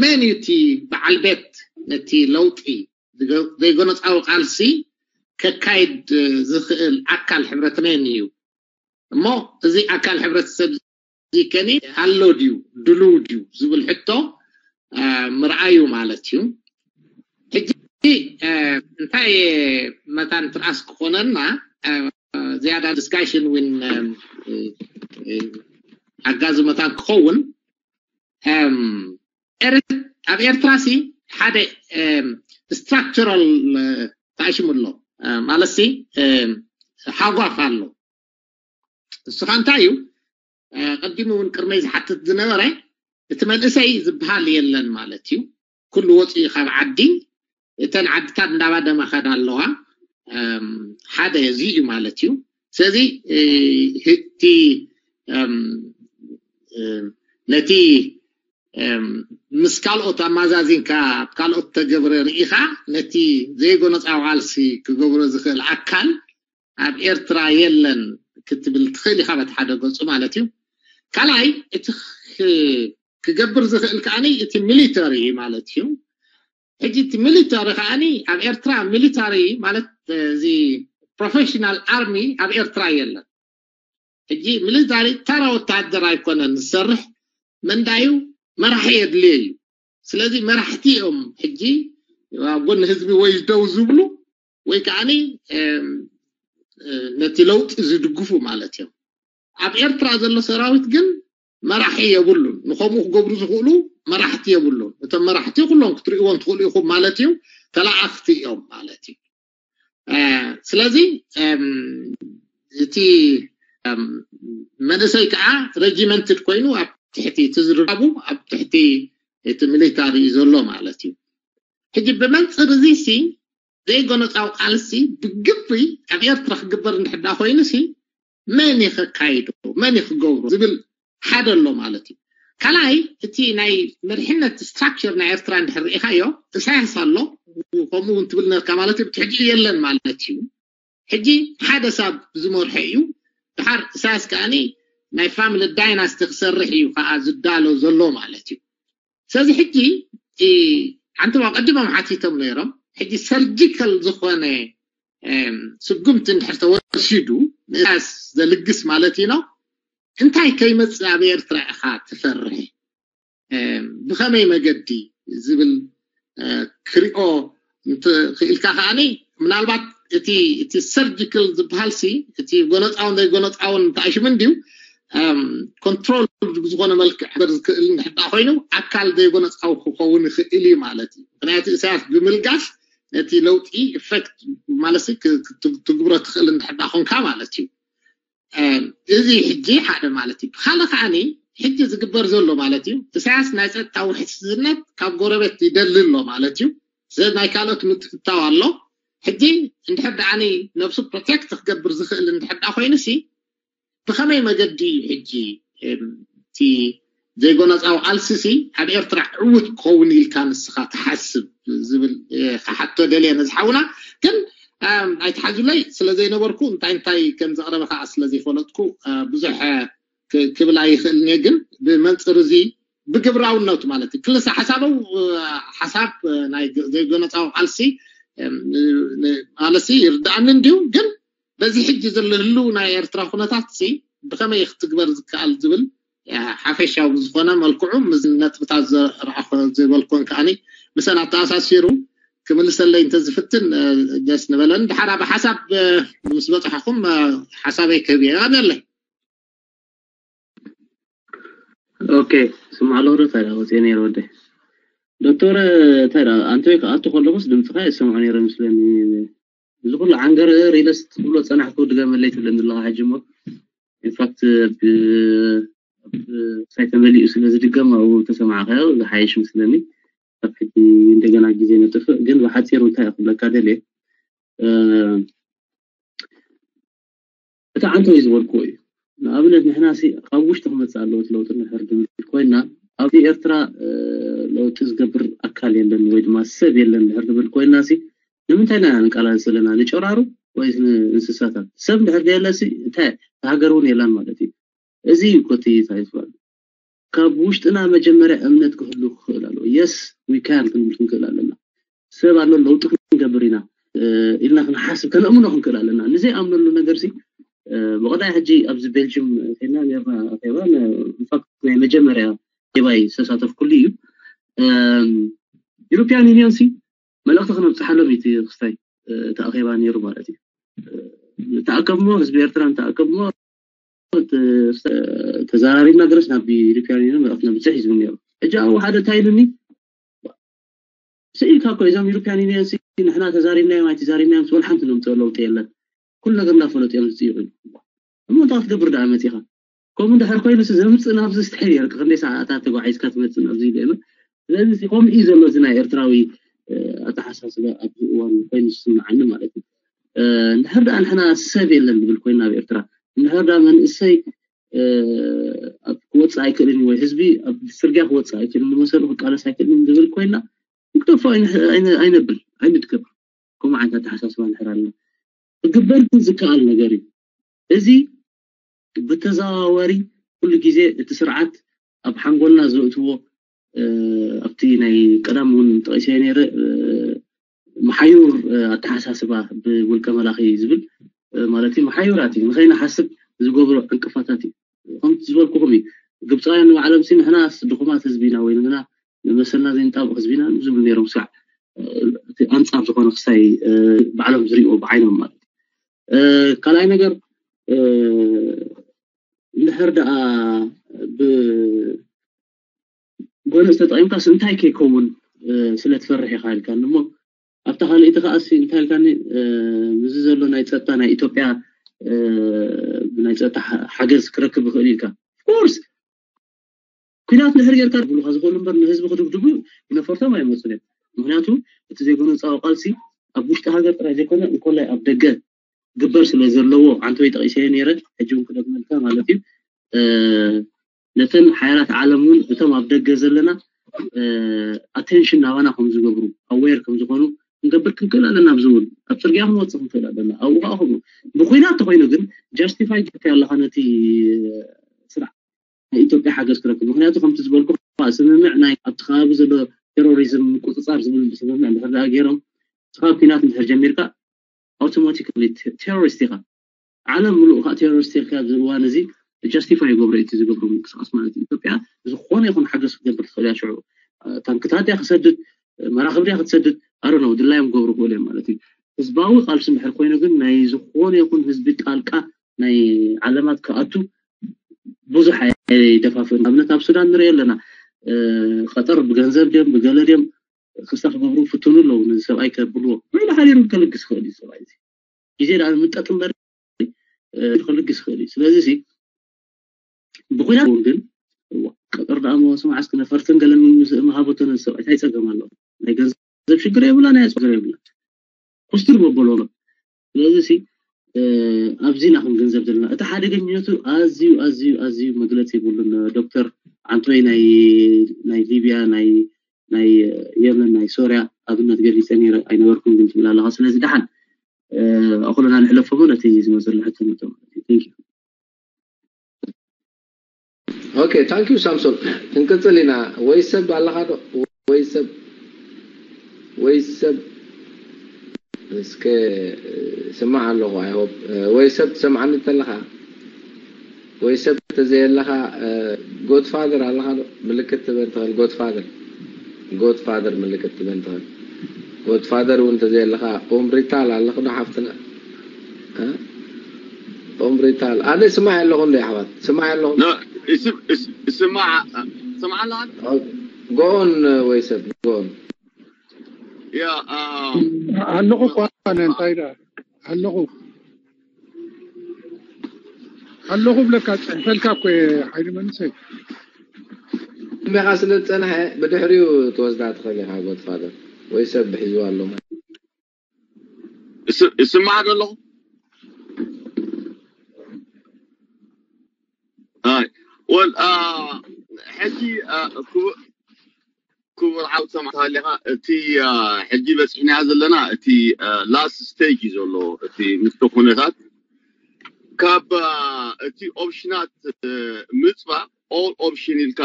መን እዩ እቲ በዓል ቤት ነቲ ለውጢ ዘይጎነፃዊ ቃልሲ ከካይድ ዝኽእል ኣካል ሕብረተሰብ እዩ እሞ እዚ ኣካል ሕብረተሰብ እዚ ከኒ ኣሎ ድዩ ድልው ድዩ ዝብል ሕቶ ምርኣዩ ማለት እዩ። ሕጂ እንታይ መታን ትርኣስ ክኾነና ዝያዳ discussion እውን ሓጋዚ መታን ክኸውን ኣብ ኤርትራ ሲ ሓደ structural ተኣሽሙ ኣሎ ማለት ሲ ሓጓፍ ኣሎ። ንስኻ እንታይ እዩ ቀዲሙ እውን ቅድመይ ዝሓትት ዝነበረ እቲ መንእሰይ ዝበሃል የለን ማለት እዩ። ኩሉ ወፂኡ ካብ ዓዲ እተን ዓድታት እንዳባደማ ከዳ ኣለዋ። ሓደ እዚ እዩ ማለት እዩ። ስለዚ እቲ ነቲ ምስ ካልኦት ኣማዛዚንካ ኣብ ካልኦት ተገብረ ርኢኻ ነቲ ዘይጎነፃዊ ቃልሲ ክገብሮ ዝኽእል ኣካል ኣብ ኤርትራ የለን ክትብል ትኽእል ኢኻ በቲ ሓደ ገፁ ማለት እዩ። ካልኣይ እቲ ክገብር ዝኽእል ከዓኒ እቲ ሚሊተሪ ማለት እዩ። ሕጂ እቲ ሚሊተሪ ከዓኒ ኣብ ኤርትራ ሚሊተሪ ማለት እዚ ፕሮፌሽናል ኣርሚ ኣብ ኤርትራ የለን። ሕጂ ሚሊተሪ ተራ ወታደር ኣይኮነን ዝሰርሕ መንዳዩ መራሒ የድልዮ እዩ። ስለዚ መራሕቲ እዮም ሕጂ ኣብ ጎኒ ህዝቢ ወይ ደው ዝብሉ ወይ ከዓኒ ነቲ ለውጢ ዝድግፉ ማለት እዮም። ኣብ ኤርትራ ዘሎ ሰራዊት ግን መራሒ የብሉን። ንከምኡ ክገብሩ ዝኽእሉ መራሕቲ የብሉን። እቶም መራሕቲ ኩሎም ክትርእይዎም ትኽእሉ ኢኹም ማለት እዩ። ተላኣኽቲ እዮም ማለት እዩ። ስለዚ እቲ መንእሰይ ከዓ regimented ኮይኑ ኣብ ትሕቲ እቲ ዝርካቡ ኣብ ትሕቲ እቲ ሚሊታሪ እዩ ዘሎ ማለት እዩ። ሕጂ ብመንፅር እዚ ሲ ዘይጎነፃዊ ቃልሲ ብግብሪ ኣብ ኤርትራ ክግበር እንድሕዳ ኮይኑ ሲ መን እዩ ከካይዶ መን እዩ ክገብሮ ዝብል ሓደ ኣሎ ማለት እዩ። ካልኣይ እቲ ናይ መሪሕነት structure ናይ ኤርትራ እንድሕር ርኢኻዮ እሳያስ ኣሎ ከምኡ እውን ትብል ነርካ ማለት እዩ። ብትሕጂ የለን ማለት እዩ። ሕጂ ሓደ ሰብ ዝመርሖ እዩ። ድሓር እሳያስ ከዓኒ ናይ family dynasty ክሰርሕ እዩ ከዓ ዝዳሎ ዘሎ ማለት እዩ። ስለዚ ሕጂ ሓንቲ ቀዲሞም ሓቲቶም ነይሮም። ሕጂ surgical ዝኾነ ስጉምቲ እንድሕር ተወሲዱ ንእሳያስ ዘልግስ ማለት እዩ ነው እንታይ ከይመፅእ ኣብ ኤርትራ ኢኻ ትፈርሕ ብኸመይ መገዲ ዝብል ክሪኦ ክኢልካ ከዓኒ ምናልባት እቲ እቲ surgical ዝበሃል ሲ እቲ ጎነፃውን ዘይጎነፃውን ተኣሽሙ እንድዩ control ብዝኾነ መልክዕ በር ዝክእል እንድሕዳ ኮይኑ ኣካል ዘይጎነፃዊ ክኸውን ይኽእል እዩ ማለት እዩ። ምክንያቱ እሳያስ ብምልጋስ ነቲ ለውጢ effect ማለት ትግብሮ ትኽእል እንድሕዳ ኮንካ ማለት እዩ። እዚ ሕጂ ሓደ ማለት እዩ። ብካልእ ከዓኒ ሕጂ ዝግበር ዘሎ ማለት እዩ እሳያስ ናይ ፀጥታ ውሕስነት ካብ ጎረቤት ይደሊ ኣሎ ማለት እዩ። ስለዚ ናይ ካልኦት ምትእትታው ኣሎ። ሕጂ እንድሕር ደኣኒ ነብሱ protect ክገብር ዝኽእል እንድሕር ደኣ ኮይኑ ሲ ብኸመይ መገዲ እዩ ሕጂ እቲ ዘይጎነፃዊ ቃልሲ ሲ ኣብ ኤርትራ ዕውት ክኸውን ኢልካ ንስኻ ትሓስብ ዝብል ክሓቶ ደልየ ነዝሓውና ግን ኣይትሓዙለይ ስለ ዘይነበርኩ እንታይ እንታይ ከም ዘቕረበ ከዓ ስለ ዘይፈለጥኩ ብዙሕ ክብል ኣይኽእልን እየ። ግን ብመንፅር እዚ ብግብራውነቱ ማለት እዩ ክልሰ ሓሳበው ሓሳብ ናይ ዘይጎነፃዊ ቃልሲ ማለሲ ይርዳእኒ እንዲሁ። ግን በዚ ሕጂ ዘሎ ህልው ናይ ኤርትራ ኩነታት ሲ ብኸመይ ክትግበር ዝከኣል ዝብል ሓፈሻዊ ብዝኾነ መልክዑ ምስ ነጥብታት ዘርኣኾ ዝበልኮን ከዓኒ ምሰን ኣተኣሳሲሩ ክምልሰለይ እንተዝፍትን ደስ ንበለን። ድሓር ኣብ ሓሳብ ምስ በፅሐኹም ሓሳበይ ክህብ እየ። ኣነለይ ኦኬ ስማዕ ኣለኹ ዶ ታዲያ ወፅየ ነይረ ወደ ዶክተር ታዲያ ኣንተ ክኣቱ ከለኹስ ድምፅኻ ይሰምዖ ነይረ ምስለኒ። እዚ ኩሉ ዓንገር ሪለስ ትብሎ ፀናሕኩ ድገመለይ ትብለኒ ኣለኻ ሕጂ እሞ ኢንፋክት ሳይ ተመሊኡ ስለ ዝድገም ኣብኡ ተሰማዕካዮ ዝሓይሽ ምስለኒ። ካብ ሕጂ እንደገና ግዜ ነጥፍእ ግን ብሓፂሩ እንታይ ክብለካ ደልየ እቲ ዓንተወይ ዝበልክዎ እዩ። ንኣብነት ንሕና ሲ ካብ ውሽጢ ክመፅእ ኣለዎ እቲ ለውጢ እንድሕር ድብል ኮይና ኣብዚ ኤርትራ ለውጢ ዝገብር ኣካል የለን ወይ ድማ ሰብ የለን እንድሕር ድብል ኮይና ሲ ንምንታይ ኢና ንቃላስ ዘለና? ንጨራሩ ወይስ ንእንስሳታት? ሰብ እንድሕር ደየለ ሲ እንታይ ሃገር እውን የላን ማለት እዩ። እዚ እዩ ኮቲ ታይትባል ካብ ውሽጥና መጀመርያ እምነት ክህሉ ክኽእል ኣለዎ። የስ ዊ ካን ክንብል ክንክእል ኣለና። ሰብ ኣሎ ለውጢ ክንገብር ኢና ኢልና ክንሓስብ ከነእምኖ ክንክእል ኣለና። ንዘይኣምነሉ ነገር ሲ ብቐዳይ ሕጂ ኣብዚ ቤልጅም ና ርና ኣባ ናይ መጀመርያ ባይ ዝተሳተፍኩሉ እዩ። ኢሮፒያን ዩኒዮን ሲ መልእኽቲ ክነብፅሓሎም እቲ ክስታይ እቲ ኣኼባ ነይሩ ማለት እዩ። ተኣከብሞ ህዝቢ ኤርትራ ንተኣከብሞ ተዛራሪብና ገረስ ናብ ኢሮፒያን ዩኒዮን መልእኽቲ ነብፅሕ እዩ ዝብል ነይሩ። ሕጂ ኣብኡ ሓደ እንታይ ኢሉኒ ስኢልካ እኮ እዞም ኢሮፒያን ዩኒየን ንሕና ተዛሪብናዮም ኣይተዛሪብናዮም ወላ ሓንቲ ነምፅኦ ለውጢ የለን። ኩሉ ነገር እንዳፈለጡ እዮም ዝፅይቑ። እሞ እንታይ ክትገብር ደኣ መፂኻ? ከምኡ እንድሕር ኮይኑ ዘምፅእ ናብዚ ስትሕል እየ ክንደይ ሰዓታት ተጓዒዝካ ትመፅእ ናብዚ ኢለ እየ። ስለዚ ከምኡ እዩ ዘሎ እዚ ናይ ኤርትራዊ ኣተሓሳስባ ኣብዚ እዋን ኮይኑ ዝስምዓኒ ማለት እዩ። እንድሕር ደኣ ንሕና ሰብ የለን ዝብል ኮይና ኣብ ኤርትራ እንድሕር ደኣ መንእሰይ ክወፅእ ኣይክእልን ወይ ህዝቢ ኣብ ፅርግያ ክወፅእ ኣይክእልን ንመሰሉ ክቃለስ ኣይክእልን ዝብል ኮይና ንክጠፎ ኣይነብል ኣይንድገም። ከምኡ ዓይነት ኣተሓሳስባ እንድሕር ኣለና ክግበር ግን ዝከኣል ነገር እዩ። እዚ ብተዘዋወሪ ኩሉ ግዜ እቲ ስርዓት ኣብ ሓንጎልና ዘእትዎ ኣብቲ ናይ ቀዳም እውን ጠቂሰ ነይረ መሓዩር ኣተሓሳስባ ብውልቀ መላኺ ዝብል ማለት እዩ። መሓዩራት እዩ ንኸይንሓስብ ዝገብሮ ዕንቅፋታት እዩ። ከምቲ ዝበልኩኹም እዩ ግብፃውያን ንባዕሎም ሲ ንሕና ድኹማት ህዝቢ ኢና ወይ ንሕና ንመሰልና ዘይንጣብቕ ህዝቢ ኢና ዝብሉ ነይሮም። ስጋዕ እቲ ኣንፃር ዝኾነ ክሳይ ባዕሎም ዝሪእዎ ብዓይኖም ማለት እዩ። ካልኣይ ነገር እንድሕር ደኣ ብጎነፅ ተጠቒምካስ እንታይ ከይከውን ስለ ትፈርሕ ኢኻ ኢልካኒ እሞ ኣብታ ካልኣይቲ ከዓሲ እንታይ ኢልካኒ ምስዚ ዘሎ ናይ ፀጥታ ናይ ኢትዮጵያ ናይ ፀጥታ ሓገዝ ክረክብ ይኽእል ኢልካ ኦፍኮርስ ኩናት ድሕር ጌርካ ድብሉካ ዝኽእሉ እምበር ንህዝቢ ክድብድቡ ብነፈርቶም ኣይመፁን እዮም። ምክንያቱ እቲ ዘይጎነፃዊ ቃልሲ ኣብ ውሽጢ ሃገር ጥራይ ዘይኮነ እንኮላይ ኣብ ደገ ግበር ስለ ዘለዎ ዓንተወይ ጠቂሰዮ ነይረ ሕጂ እውን ክደግመልካ ማለት እዩ። ነተን ሓያላት ዓለም እውን እቶም ኣብ ደገ ዘለና ኣቴንሽን ናባና ከም ዝገብሩ ኣዌር ከም ዝኾኑ ክንገብር ክንክእል ኣለና። ኣብዚ እውን ኣብ ፅርግያ ክንወፅእ ክንክእል ኣለና። ኣብኡ ከዓ ከምኡ ብኩናት ተኮይኑ ግን ጃስቲፋይ ጌርካዮ ኣለካ ነቲ ስራሕ ናይ ኢትዮጵያ ሓገዝ ክረክብ። ምክንያቱ ከምቲ ዝበልኩ ስምምዕ ናይ ኣብቲ ከባቢ ዘሎ ቴሮሪዝም ምቁፅፃር ዝብል ስምምዕ እንድሕር ደኣ ገይሮም እቲ ካብ ኩናት እንድሕር ጀሚርካ ኣውቶማቲካሊ ቴሮሪስት ኢኻ። ዓለም ምሉእ ከዓ ቴሮሪስት ኢልካ ኣብዚ እዋን እዚ ጃስቲፋይ ይገብሮ እቲ ዝገብሩ ምንቅስቃስ ማለት እዩ። ኢትዮጵያ ዝኾነ ይኹን ሓገዝ ክትገብር ትኽእል እያ። ሽዑ ታንክታት እያ ክሰድድ መራኽብ ድያ ክትሰድድ ኣረ ነው ድላዮም ክገብሩ ክእሉ እዮም ማለት እዩ። ህዝባዊ ቃልሲ እንድሕር ኮይኑ ግን ናይ ዝኾነ ይኹን ህዝቢ ጣልቃ ናይ ዓለማት ክኣቱ ብዙሕ ኣይደፋፍእን። ኣብነት ኣብ ሱዳን ንሪኦ ኣለና። ቀጠር ብገንዘብ ድዮም ብገለ ድዮም ክስታ ክገብሩ ፍትኑ ኣለዉ። ነዚ ሰብኣይ ከብልዎ ውዕሊ ሓዲሩ ከልግስ ይኽእል እዩ ሰብኣይ እዚ ግዜ ደኣ ምጠጥ እምበር ከልግስ ይኽእል እዩ። ስለዚ ሲ ብኩናት እውን ግን ቀጠር ደኣ መዋሱ መዓስ ክነፈርትን ገለን ምሃቦተን ሰብኣይ እንታይ ፀገም ኣለዎ? ናይ ገንዘብ ሽግር የብላ ናይ ሽግር የብላ ኩስትር በበሎ ነው። ስለዚ ሲ ኣብዚ ኢና ክንግንዘብ ዘለና እቲ ሓደገኝነቱ ኣዝዩ ኣዝዩ ኣዝዩ መግለፂ ይብሉን። ዶክተር ዓንቶይ ናይ ናይ ሊቢያ ናይ ናይ የመን ናይ ሶርያ ኣብነት ገሊፀ ነይረ ኣይነበርኩም ግን ትብል ኣለካ። ስለዚ ደሓን ኣኩልና ንሕለፎ ነቲ ዝመዘሉ ሕቶ ነቶ ማለት እዩ። Okay, thank you ሳምሶን። ክንቅጽል ኢና። ወይ ሰብ ኣለኻ ዶ? ወይ ሰብ ወይ ሰብ እስከ ስማዕ ኣለኹ። I hope ወይ ሰብ ትሰምዓኒ እንተለኻ ወይ ሰብ ተዘየለኻ፣ ጎድፋደር ኣለኻ ዶ? ምልክት ትበን ትኽእል። ጎድፋደር ጎድፋደር ምልክት ትበን ትኽእል። ጎድፋደር እውን ተዘየለኻ፣ ኡምሪታል ኣለኽ ዶ ሓፍትና? ኡምሪታል ኣነ ስማዕ ኣለኹ እንደ ኣሕዋት ስማዕ ኣለኹ። ስማዕ ስማዕ ኣለኻ? ጎን ወይ ሰብ ጎን ያ ኣለኹ እኮ ኣነ እንታይ ደኣ ኣለኹ ኣለኹ ብለካ ጸንፈልካ እኮ ሓይሊ መንሰይ እመኻ ስለ ዝጸንሐ ብድሕሪኡ ትወስዳ ትኽእል ኢኻ። ጎድፋደር ወይ ሰብ ብሒዝዋ ኣሎ ማለት ይስማዕ ዶ ኣለኹ? ኣይ ወል ሕጂ ክቡር ዓውድ ሰማዕታ ሃሊኻ እቲ ሕጂ በፂሕናያ ዘለና እቲ ላስት ስቴጅ እዩ ዘሎ። እቲ ምስቲ ኩነታት ካብ እቲ ኦፕሽናት ምፅባቕ ኦል ኦፕሽን ኢልካ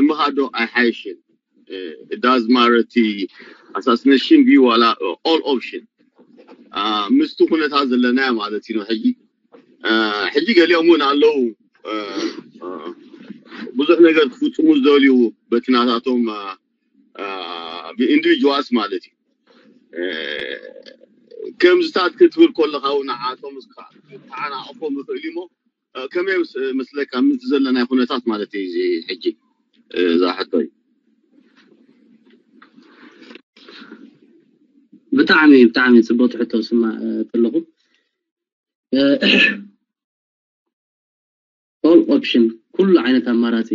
ምኻዶ ኣይሓይሽን? ዳዝ ማረቲ ኣሳስነሽን ቢ ዋላ ኦል ኦፕሽን ምስቲ ኩነታት ዘለናዮ ማለት እዩ። ሕጂ ሕጂ ገሊኦም እውን ኣለዉ ብዙሕ ነገር ክፍፅሙ ዝደልዩ በቲ ናታቶም ብኢንዲቪጁዋልስ ማለት እዩ። ከምዝታት ክትብል ከለካ እውን ንዓቶም ተዓናቕፎም ይኽእል እሞ ከመይ ምስ- መስለካ ምስ ዘለናይ ኩነታት ማለት እዩ እዚ ሕጂ እዛ ሕቶ እዩ። ብጣዕሚ ብጣዕሚ ፅቡቅ ሕቶ ስማዕ ከለኹ all option ኩሉ ዓይነት ኣማራፂ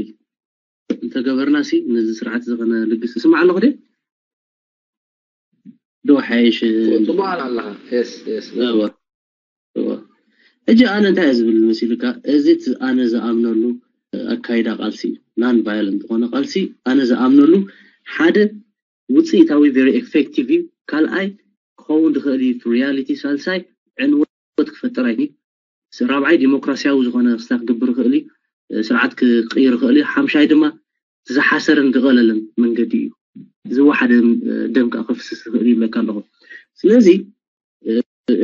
እንተገበርና ሲ ነዚ ስርዓት እዚ ከነልግስ ስማዕ ኣለኹ ደ ዶ ሓይሽ ጽቡቅ ኣለኻ። Yes yes እወ እወ ሕጂ ኣነ እንታይ እየ ዝብል መሲልካ እዚ እቲ ኣነ ዝኣምነሉ ኣካይዳ ቃልሲ እዩ non violent ዝኾነ ቃልሲ ኣነ ዝኣምነሉ ሓደ ውፅኢታዊ very effective እዩ። ካልኣይ ክኸውን ዝኽእል እዩ reality ሳልሳይ ዕንወት ክፈጥር ኣይኒ ራብዓይ ዲሞክራሲያዊ ዝኾነ ክስታ ክገብር ይኽእል እዩ። ስርዓት ክቅይር ይኽእል እዩ። ሓምሻይ ድማ ዝሓሰረን ዝቐለለን መንገዲ እዩ። ዝወሓደ ደም ከዓ ከፍስስ ይኽእል ይብለካ ኣለኹ። ስለዚ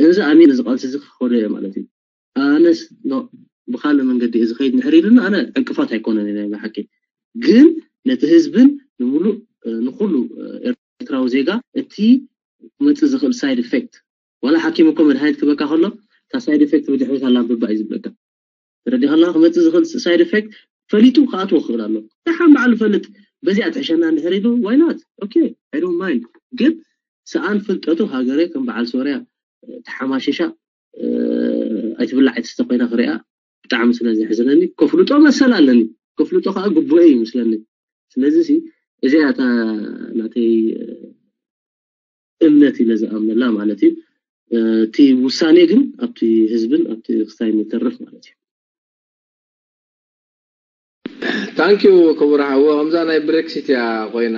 እዚ ኣሚን እዚ ቃልሲ እዚ ክኸዶ እየ ማለት እዩ። ኣነስ ኖ ብካልእ መንገዲ እየ ዝኸይድ ንሕር ኢሉና ኣነ ዕንቅፋት ኣይኮነን ናይ ብሓቂ ግን ነቲ ህዝብን ንምሉእ ንኩሉ ኤርትራዊ ዜጋ እቲ ክመፅእ ዝኽእል side effect ዋላ ሓኪም እኮ መድሃኒት ክበካ ከሎ እታ side effect ብድሕሪት ኣላ ብባ እዩ ዝብለካ ተረዲኻና ክመፅእ ዝኽእል side effect ፈሊጡ ክኣትዎ ክኽእል ኣሎ ደሓን በዓል ፈልጥ በዚኣ ትሕሸና እንድሕር ኢሉ why not okay I don't mind ግን ሰኣን ፍልጠቱ ሃገረ ከም በዓል ሶርያ ተሓማሽሻ ኣይትብላዕ ኣይትስተ ኮይና ክሪኣ ብጣዕሚ ስለ ዘሕዝነኒ ከፍልጦ መሰል ኣለኒ ከፍልጦ ከዓ ግቡኤ እዩ ይመስለኒ ስለዚ ሲ እዚኣ እታ ናተይ እምነት ኢለ ዝኣምነላ ማለት እዩ እቲ ውሳኔ ግን ኣብቲ ህዝብን ኣብቲ ክስታይን ይተርፍ ማለት እዩ ታንኪዩ ክቡር ሓወ ከምዛ ናይ ብሬክሲት እያ ኮይና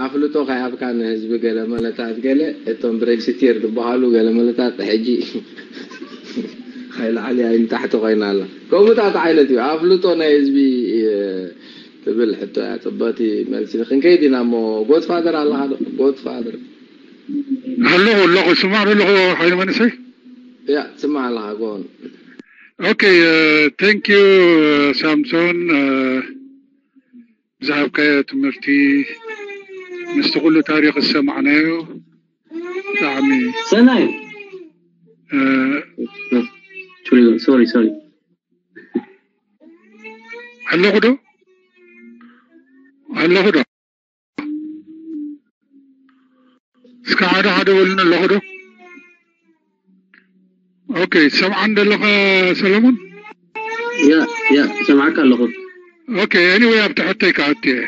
ኣፍልጦ ከይሃብካ ንህዝቢ ገለ መለታት ገለ እቶም ብሬክሲቲር ዝበሃሉ ገለ መለታት ሕጂ ኣይላዕሊ ኣይንታሕቲ ኮይና ኣላ ከምኡታት ዓይነት እዩ ኣፍልጦ ናይ ህዝቢ ትብል ሕቶ እያ ፅበቲ መልሲ ክንከይድ ኢና እሞ ጎድፋደር ኣለካ ዶ ጎድፋደር ኣለኹ ኣለኹ ስማዕ ኣለኹ ሓይሊ መንእሰይ ያ ትስማዕ ኣለካ ጎን Okay, uh, thank you, uh, ሳምሶን። Uh, ብዝሃብካዮ ትምህርቲ ምስቲ ኩሉ ታሪክ ዝሰማዕናዮ ብጣዕሚ ሰናይ uh, ሶሪ ሶሪ ኣለኹ ዶ ኣለኹ ዶ እስከ ሓደ ሓደ በሉኒ ኣለኹ ዶ ኦኬ ሰምዓን ዘለኻ ሰለሙን ያ ያ ሰምዓካ ኣለኹ ኦኬ anyway ኣብቲ ሕቶይ ከኣት እየ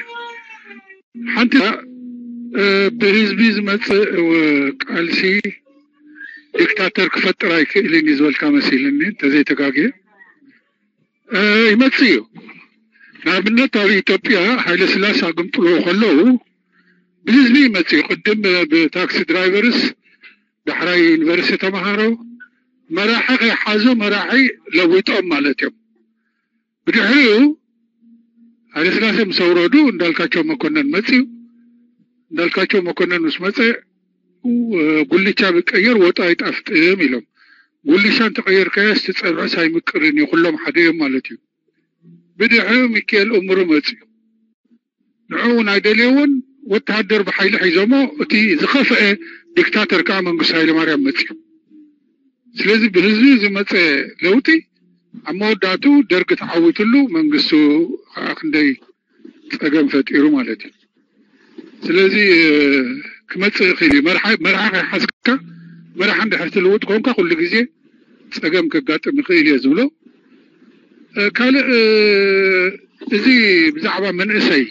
ሓንቲ ብህዝቢ ዝመፅእ ቃልሲ ዲክታተር ክፈጥር ኣይክእልን እዩ ዝበልካ መሲልኒ እንተዘይተጋግየ ይመጽእ እዩ። ንኣብነት ኣብ ኢትዮጵያ ሃይለ ስላሴ ኣግምጥልዎ ከለዉ ብህዝቢ ይመጽእ እዩ። ቅድም ብታክሲ ድራይቨርስ ዳሕራይ ዩኒቨርሲቲ ተምሃሮ መራሒ ከይሓዙ መራሒ ለዊጦም ማለት እዮም። ብድሕሪኡ ሃይለስላሴ ምስ ኣውረዱ እንዳልካቸው መኮነን መፅዩ። እንዳልካቸው መኮነን ምስ መፀ ጉልቻ ብቀየር ወጡ ኣይጣፍጥም ኢሎም። ጉልቻ እንተቀየርካዮ እቲ ፀብዕስ ኣይምቅርን እዩ፣ ኩሎም ሓደ እዮም ማለት እዩ። ብድሕሪ ሚካኤል እምሩ መፅዩ። ንዕኡ እውን ኣይደልየዎን። ወተሃደር ብሓይሊ ሒዞሞ እቲ ዝኸፍአ ዲክታተር ከዓ መንግስቱ ሃይለማርያም መፅዩ። ስለዚ ብህዝቢ ዝመፀ ለውጢ ኣብ መወዳእቱ ደርግ ተዓዊትሉ መንግስቱ ከዓ ክንደይ ፀገም ፈጢሩ ማለት እዩ። ስለዚ ክመፅእ ይኽእል እዩ። መርሓ ከይሓዝካ መርሓ እንድሕር ትልውጥ ኮንካ ኩሉ ግዜ ፀገም ከጋጥም ይኽእል እየ ዝብሎ። ካልእ እዚ ብዛዕባ መንእሰይ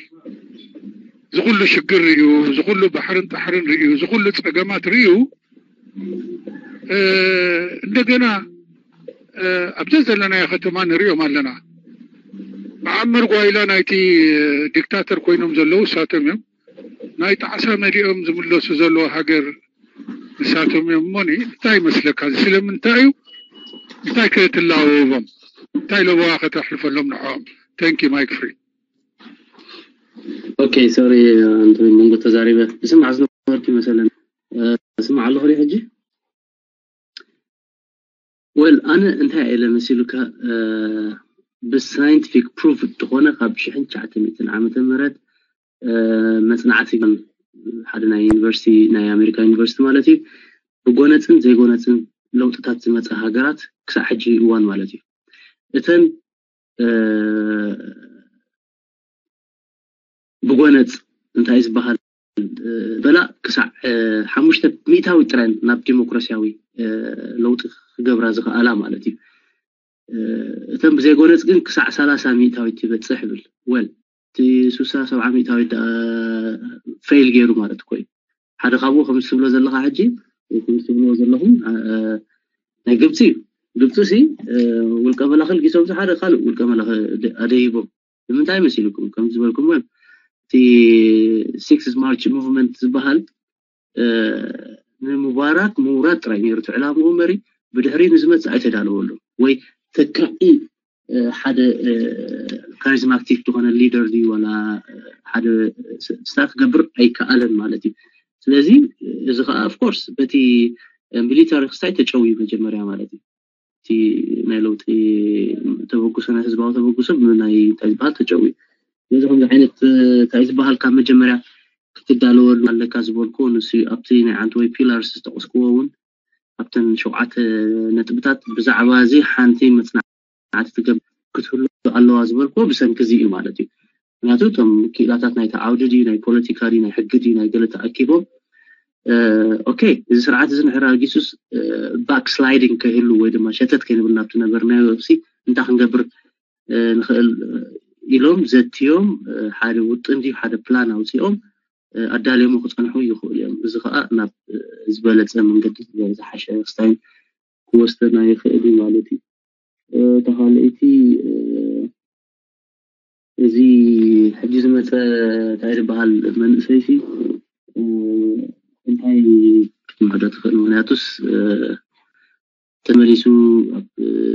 ዝኩሉ ሽግር ርእዩ፣ ዝኩሉ ባሕርን ጣሕርን ርእዩ፣ ዝኩሉ ፀገማት ርእዩ እንደገና ኣብዛ ዘለናዮ ከተማ ንሪኦም ኣለና። መዓመር ጓይላ ናይቲ ዲክታተር ኮይኖም ዘለዉ እሳቶም እዮም። ናይ ጣዕሳ መሊኦም ዝምለሱ ዘለዉ ሃገር ንሳቶም እዮም እሞ እንታይ ይመስለካ? ስለምንታይ እዩ? እንታይ ክትላበቦም? እንታይ ለበዋ ከተሕልፈሎም ንዕኦም? Thank you, Mike Free. ኦኬ ሶሪ፣ መንጎ ተዛሪበ ብስማዕ ዝነበርኩ ይመሰለኒ። ስማዕ ኣለኹ ሕጂ። ወል ኣነ እንታይ ኢለ መሲሉካ፣ ብሳይንቲፊክ ፕሩፍ ዝኾነ ካብ ሽሕን ትሽዓተ ሚእትን ዓመተ ምህረት መፅናዕቲ ሓደ ናይ ዩኒቨርሲቲ፣ ናይ ኣሜሪካ ዩኒቨርሲቲ ማለት እዩ፣ ብጎነፅን ዘይጎነፅን ለውጥታት ዝመፀ ሃገራት ክሳብ ሕጂ እዋን ማለት እዩ። እተን ብጎነፅ እንታይ ዝበሃል በላ ክሳዕ ሓሙሽተ ሚእታዊት ጥራይ ናብ ዲሞክራሲያዊ ለውጢ ክገብራ ዝኽኣላ ማለት እዩ። እተን ብዘይጎነፅ ግን ክሳዕ ሰላሳ ሚእታዊት ይበፅሕ ይብል። ወል እቲ ስሳ ሰብዓ ሚእታዊት ፌይል ገይሩ ማለት እኮ እዩ። ሓደ ካብኡ ከም ትብሎ ዘለካ ሕጂ ወይ ከም ትብልዎ ዘለኹም ናይ ግብፂ እዩ። ግብፂ ሲ ውልቀ መላኺ ልጊሶም ሓደ ካልእ ውልቀ መላኺ ኣደይቦም ንምንታይ መሲልኩም ከም ዝበልኩም እቲ ሲክስ ማርች ሙቭመንት ዝበሃል ንሙባራክ ምውራድ ጥራይ ነይሩ እቲ ዕላምኡ እምበሪ ብድሕሪ ንዝመፅእ ኣይተዳለወሉ ወይ ተካኢ ሓደ ካሪዝማቲክ ዝኾነ ሊደር ድዩ ዋላ ሓደ ስታፍ ክገብር ኣይከኣለን ማለት እዩ። ስለዚ እዚ ከዓ ኦፍኮርስ በቲ ሚሊታሪ ክስታይ ተጨውዩ መጀመርያ ማለት እዩ። እቲ ናይ ለውጢ ተበግሶ ናይ ህዝባዊ ተበግሶ ብናይ እንታይ ዝበሃል ተጨውዩ። ስለዚ ከምዚ ዓይነት እንታይ ዝበሃል ካብ መጀመርያ ክትዳለወሉ ኣለካ ዝበልኩ ንሱ ኣብቲ ናይ ዓንተወይ ፒላርስ ዝጠቀስክዎ እውን ኣብተን ሸውዓተ ነጥብታት ብዛዕባ እዚ ሓንቲ መፅናዕቲ ትገብር ክትህሉ ኣለዋ ዝበልክዎ ብሰንኪ እዚ እዩ ማለት እዩ። ምክንያቱ እቶም ክኢላታት ናይቲ ዓውዲ ድዩ ናይ ፖለቲካ ድዩ ናይ ሕጊ ድዩ ናይ ገለ ተኣኪቦም ኦኬ እዚ ስርዓት እዚ ንሕራጊሱስ ባክ ስላይዲንግ ከይህሉ ወይ ድማ ሸተት ከይንብል ናብቲ ነበርናዮ ሲ እንታይ ክንገብር ንኽእል ኢሎም ዘትዮም ሓደ ውጥን ድዩ ሓደ ፕላን ኣውፂኦም ኣዳልዮሞ ክፀንሑ ይኽእሉ እዮም። እዚ ከዓ ናብ ዝበለፀ መንገዲ ዝበለ ዝሓሸ ክስታይ ክወስደና ይኽእል እዩ ማለት እዩ። ተኻልእቲ እዚ ሕጂ ዝመፀ እንታይ ዝበሃል መንእሰይ ሲ እንታይ ክትምዕዶ ትኽእል? ምክንያቱስ ተመሊሱ ኣብ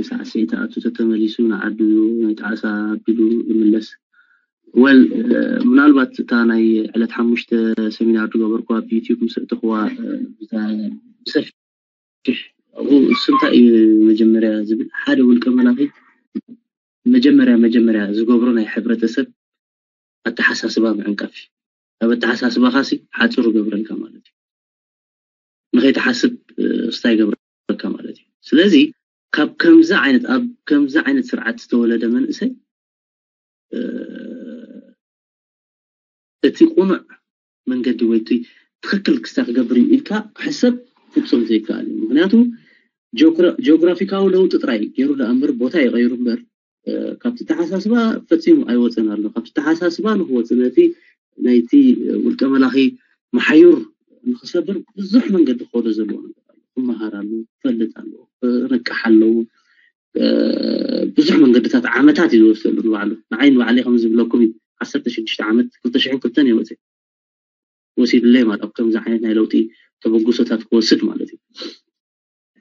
ሳዕስዒ ተኣቱ ተተመሊሱ ንዓዱ ናይ ጣዕሳ ኣቢሉ ይምለስ። ወል ምናልባት እታ ናይ ዕለት ሓሙሽተ ሰሚናር ዝገበርኩ ኣብ ዩቲዩብ ምስ እተኽዋ ብሰፊሕ ኣብኡ እሱ እንታይ እዩ መጀመርያ ዝብል ሓደ ውልቀ መላኺ መጀመርያ መጀመርያ ዝገብሮ ናይ ሕብረተሰብ ኣተሓሳስባ ምዕንቃፍ እዩ። ኣብ ኣተሓሳስባኻ ሲ ሓፅሩ ገብረልካ ማለት እዩ። ንኸይትሓስብ ስታይ ገብረልካ ማለት እዩ። ስለዚ ካብ ከምዚ ዓይነት ኣብ ከምዚ ዓይነት ስርዓት ዝተወለደ መንእሰይ እቲ ቁኑዕ መንገዲ ወይ እቲ ትኽክል ክስታ ክገብር እዩ ኢልካ ክሕሰብ ፍፁም ዘይከኣል እዩ። ምክንያቱ ጂኦግራፊካዊ ለውጢ ጥራይ ገይሩ ደኣ እምበር ቦታ ይቀይሩ እምበር ካብቲ ተሓሳስባ ፈፂሙ ኣይወፀን ኣሎ። ካብቲ ተሓሳስባ ንክወፅ ነቲ ናይቲ ውልቀ መላኺ መሓዩር ንክሰብር ብዙሕ መንገዲ ክኸዶ ዘለዎ ነገር ኣሎ። ክመሃር ኣለዎ፣ ክፈልጥ ኣለዎ፣ ክነቅሕ ኣለዎ። ብዙሕ መንገድታት ዓመታት እዩ ዝወስደሉ ንባዕሉ። ንዓይ ንባዕለይ ከም ዝብለኩም እዩ ዓሰርተ ሽዱሽተ ዓመት ክልተ ሽሕን ክልተን እየ ወፂእ ወሲድለይ ማለት ኣብ ከምዚ ዓይነት ናይ ለውጢ ተበግሶታት ክወስድ ማለት እዩ።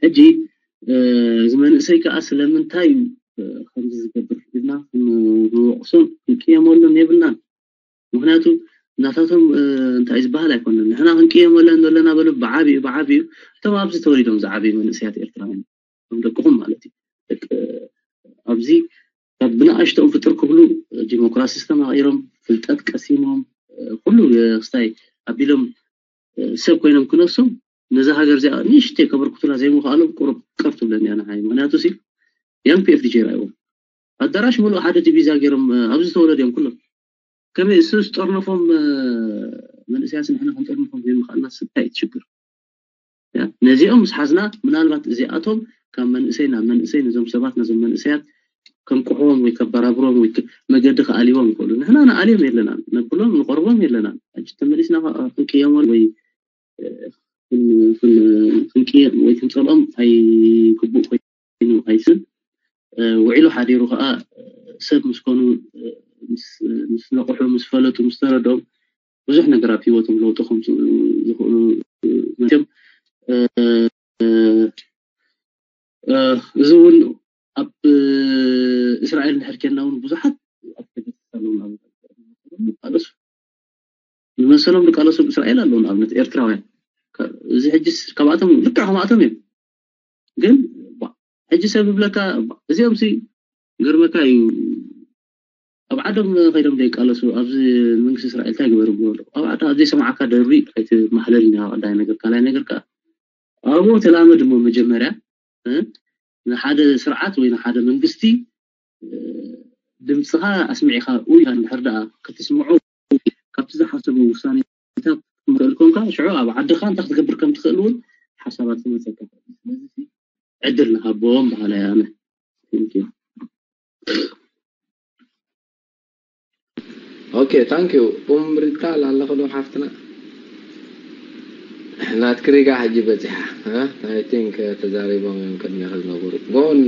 ሕጂ እዚ መንእሰይ ከዓ ስለምንታይ እዩ ከምዚ ዝገብር ኢልና ንወቕሶም ክንቅየመሎም የብልናን። ምክንያቱ ናታቶም እንታይ ዝበሃል ኣይኮነን። ንሕና ክንቅየመለን ዘለና በሉ ብዓብዩ ብዓብዩ እቶም ኣብዚ ተወሊዶም ዝዓብዩ መንእሰያት ኤርትራውያን፣ እቶም ደቅኹም ማለት እዩ። ኣብዚ ካብ ብንኣሽተኦም ፍጥር ክብሉ ዲሞክራሲ ዝተማቒሮም፣ ፍልጠት ቀሲሞም፣ ኩሉ ክስታይ ኣቢሎም ሰብ ኮይኖም ክነሶም፣ ነዛ ሃገር እዚኣ ንእሽተይ ከበርክቱላ ዘይምኽኣሎም ቁሩብ ቅር ትብለኒ እያ ንዓይ። ምክንያቱ ሲ ያንግ ፒ ኤፍ ዲ ጂ ኣይዎም ኣዳራሽ ሙሉእ ሓደ ዲቪዛ ገይሮም ኣብዚ ዝተወለዱ እዮም ኩሎም። ከመይ እሱ ዝጠርነፎም መንእሰያት ንሕና ክንጠርነፎም ዘይምኽኣልና እንታይ እዩ ችግር? ነዚኦም ምስ ሓዝና ምናልባት እዚኣቶም ካብ መንእሰይ ናብ መንእሰይ ነዞም ሰባት ነዞም መንእሰያት ከንቅሕዎም ወይ ከበራብሮም ወይ መገዲ ክኣልይዎም ይኽእሉ። ንሕና ንኣልዮም የለናን፣ ነብሎም ንቐርቦም የለናን። ሕጂ ተመሊስና ክንቅየሞ ወይ ክንቅየም ወይ ክንፀልኦም ኣይግቡእ ኮይኑ ኣይስብ ውዒሉ ሓዲሩ ከዓ ሰብ ምስ ኮኑ ምስ ነቕሑ ምስ ፈለጡ ምስ ተረድኦም ብዙሕ ነገር ኣብ ህይወቶም ለውጢ ከምፅኡ ዝኽእሉ እዮም። እዚ እውን ኣብ እስራኤል እንድሕር ኬድና እውን ብዙሓት ኣክቲቪስት ኣለዉ። ንመሰሎም ዝቃለሱ ኣብ እስራኤል ኣለዉ፣ ንኣብነት ኤርትራውያን። እዚ ሕጂ ካብኣቶም ልክዕ ከምኣቶም እዮም። ግን ሕጂ ሰብ ይብለካ እዚኦም ሲ ገርመካ እዩ። ኣብ ዓዶም ከይዶም ዘይቃለሱ ኣብዚ መንግስቲ እስራኤል እንታይ ግበር ይብሉ ኣለዉ? ኣብ ዓዲ ኣብ ዘይሰማዓካ ደርቢ ኣይትማሕለል ኢና። ቀዳይ ነገር ካልኣይ ነገር ከዓ ኣብኡ ተላመድ እሞ መጀመርያ ንሓደ ስርዓት ወይ ንሓደ መንግስቲ ድምፅኻ ኣስሚዕኻ ኡይ እንድሕር ደኣ ክትስምዖ ካብቲ ዝሓሰቦ ውሳኔታት ክትመርእ ኮንካ ሽዑ ኣብ ዓድኻ እንታይ ክትገብር ከም ትኽእል እውን ሓሳባት ክመፀካ። ስለዚ ዕድል ንሃቦም በሃላይ ኣነ። Okay, thank you. ኡም ሪታ ላለኸ ዶ ሓፍትና ናትክሪጋ ሕጂ በፂሓ። I think ተዛሪቦም እዮም ቅድሚያ ዝነበሩ። ጎን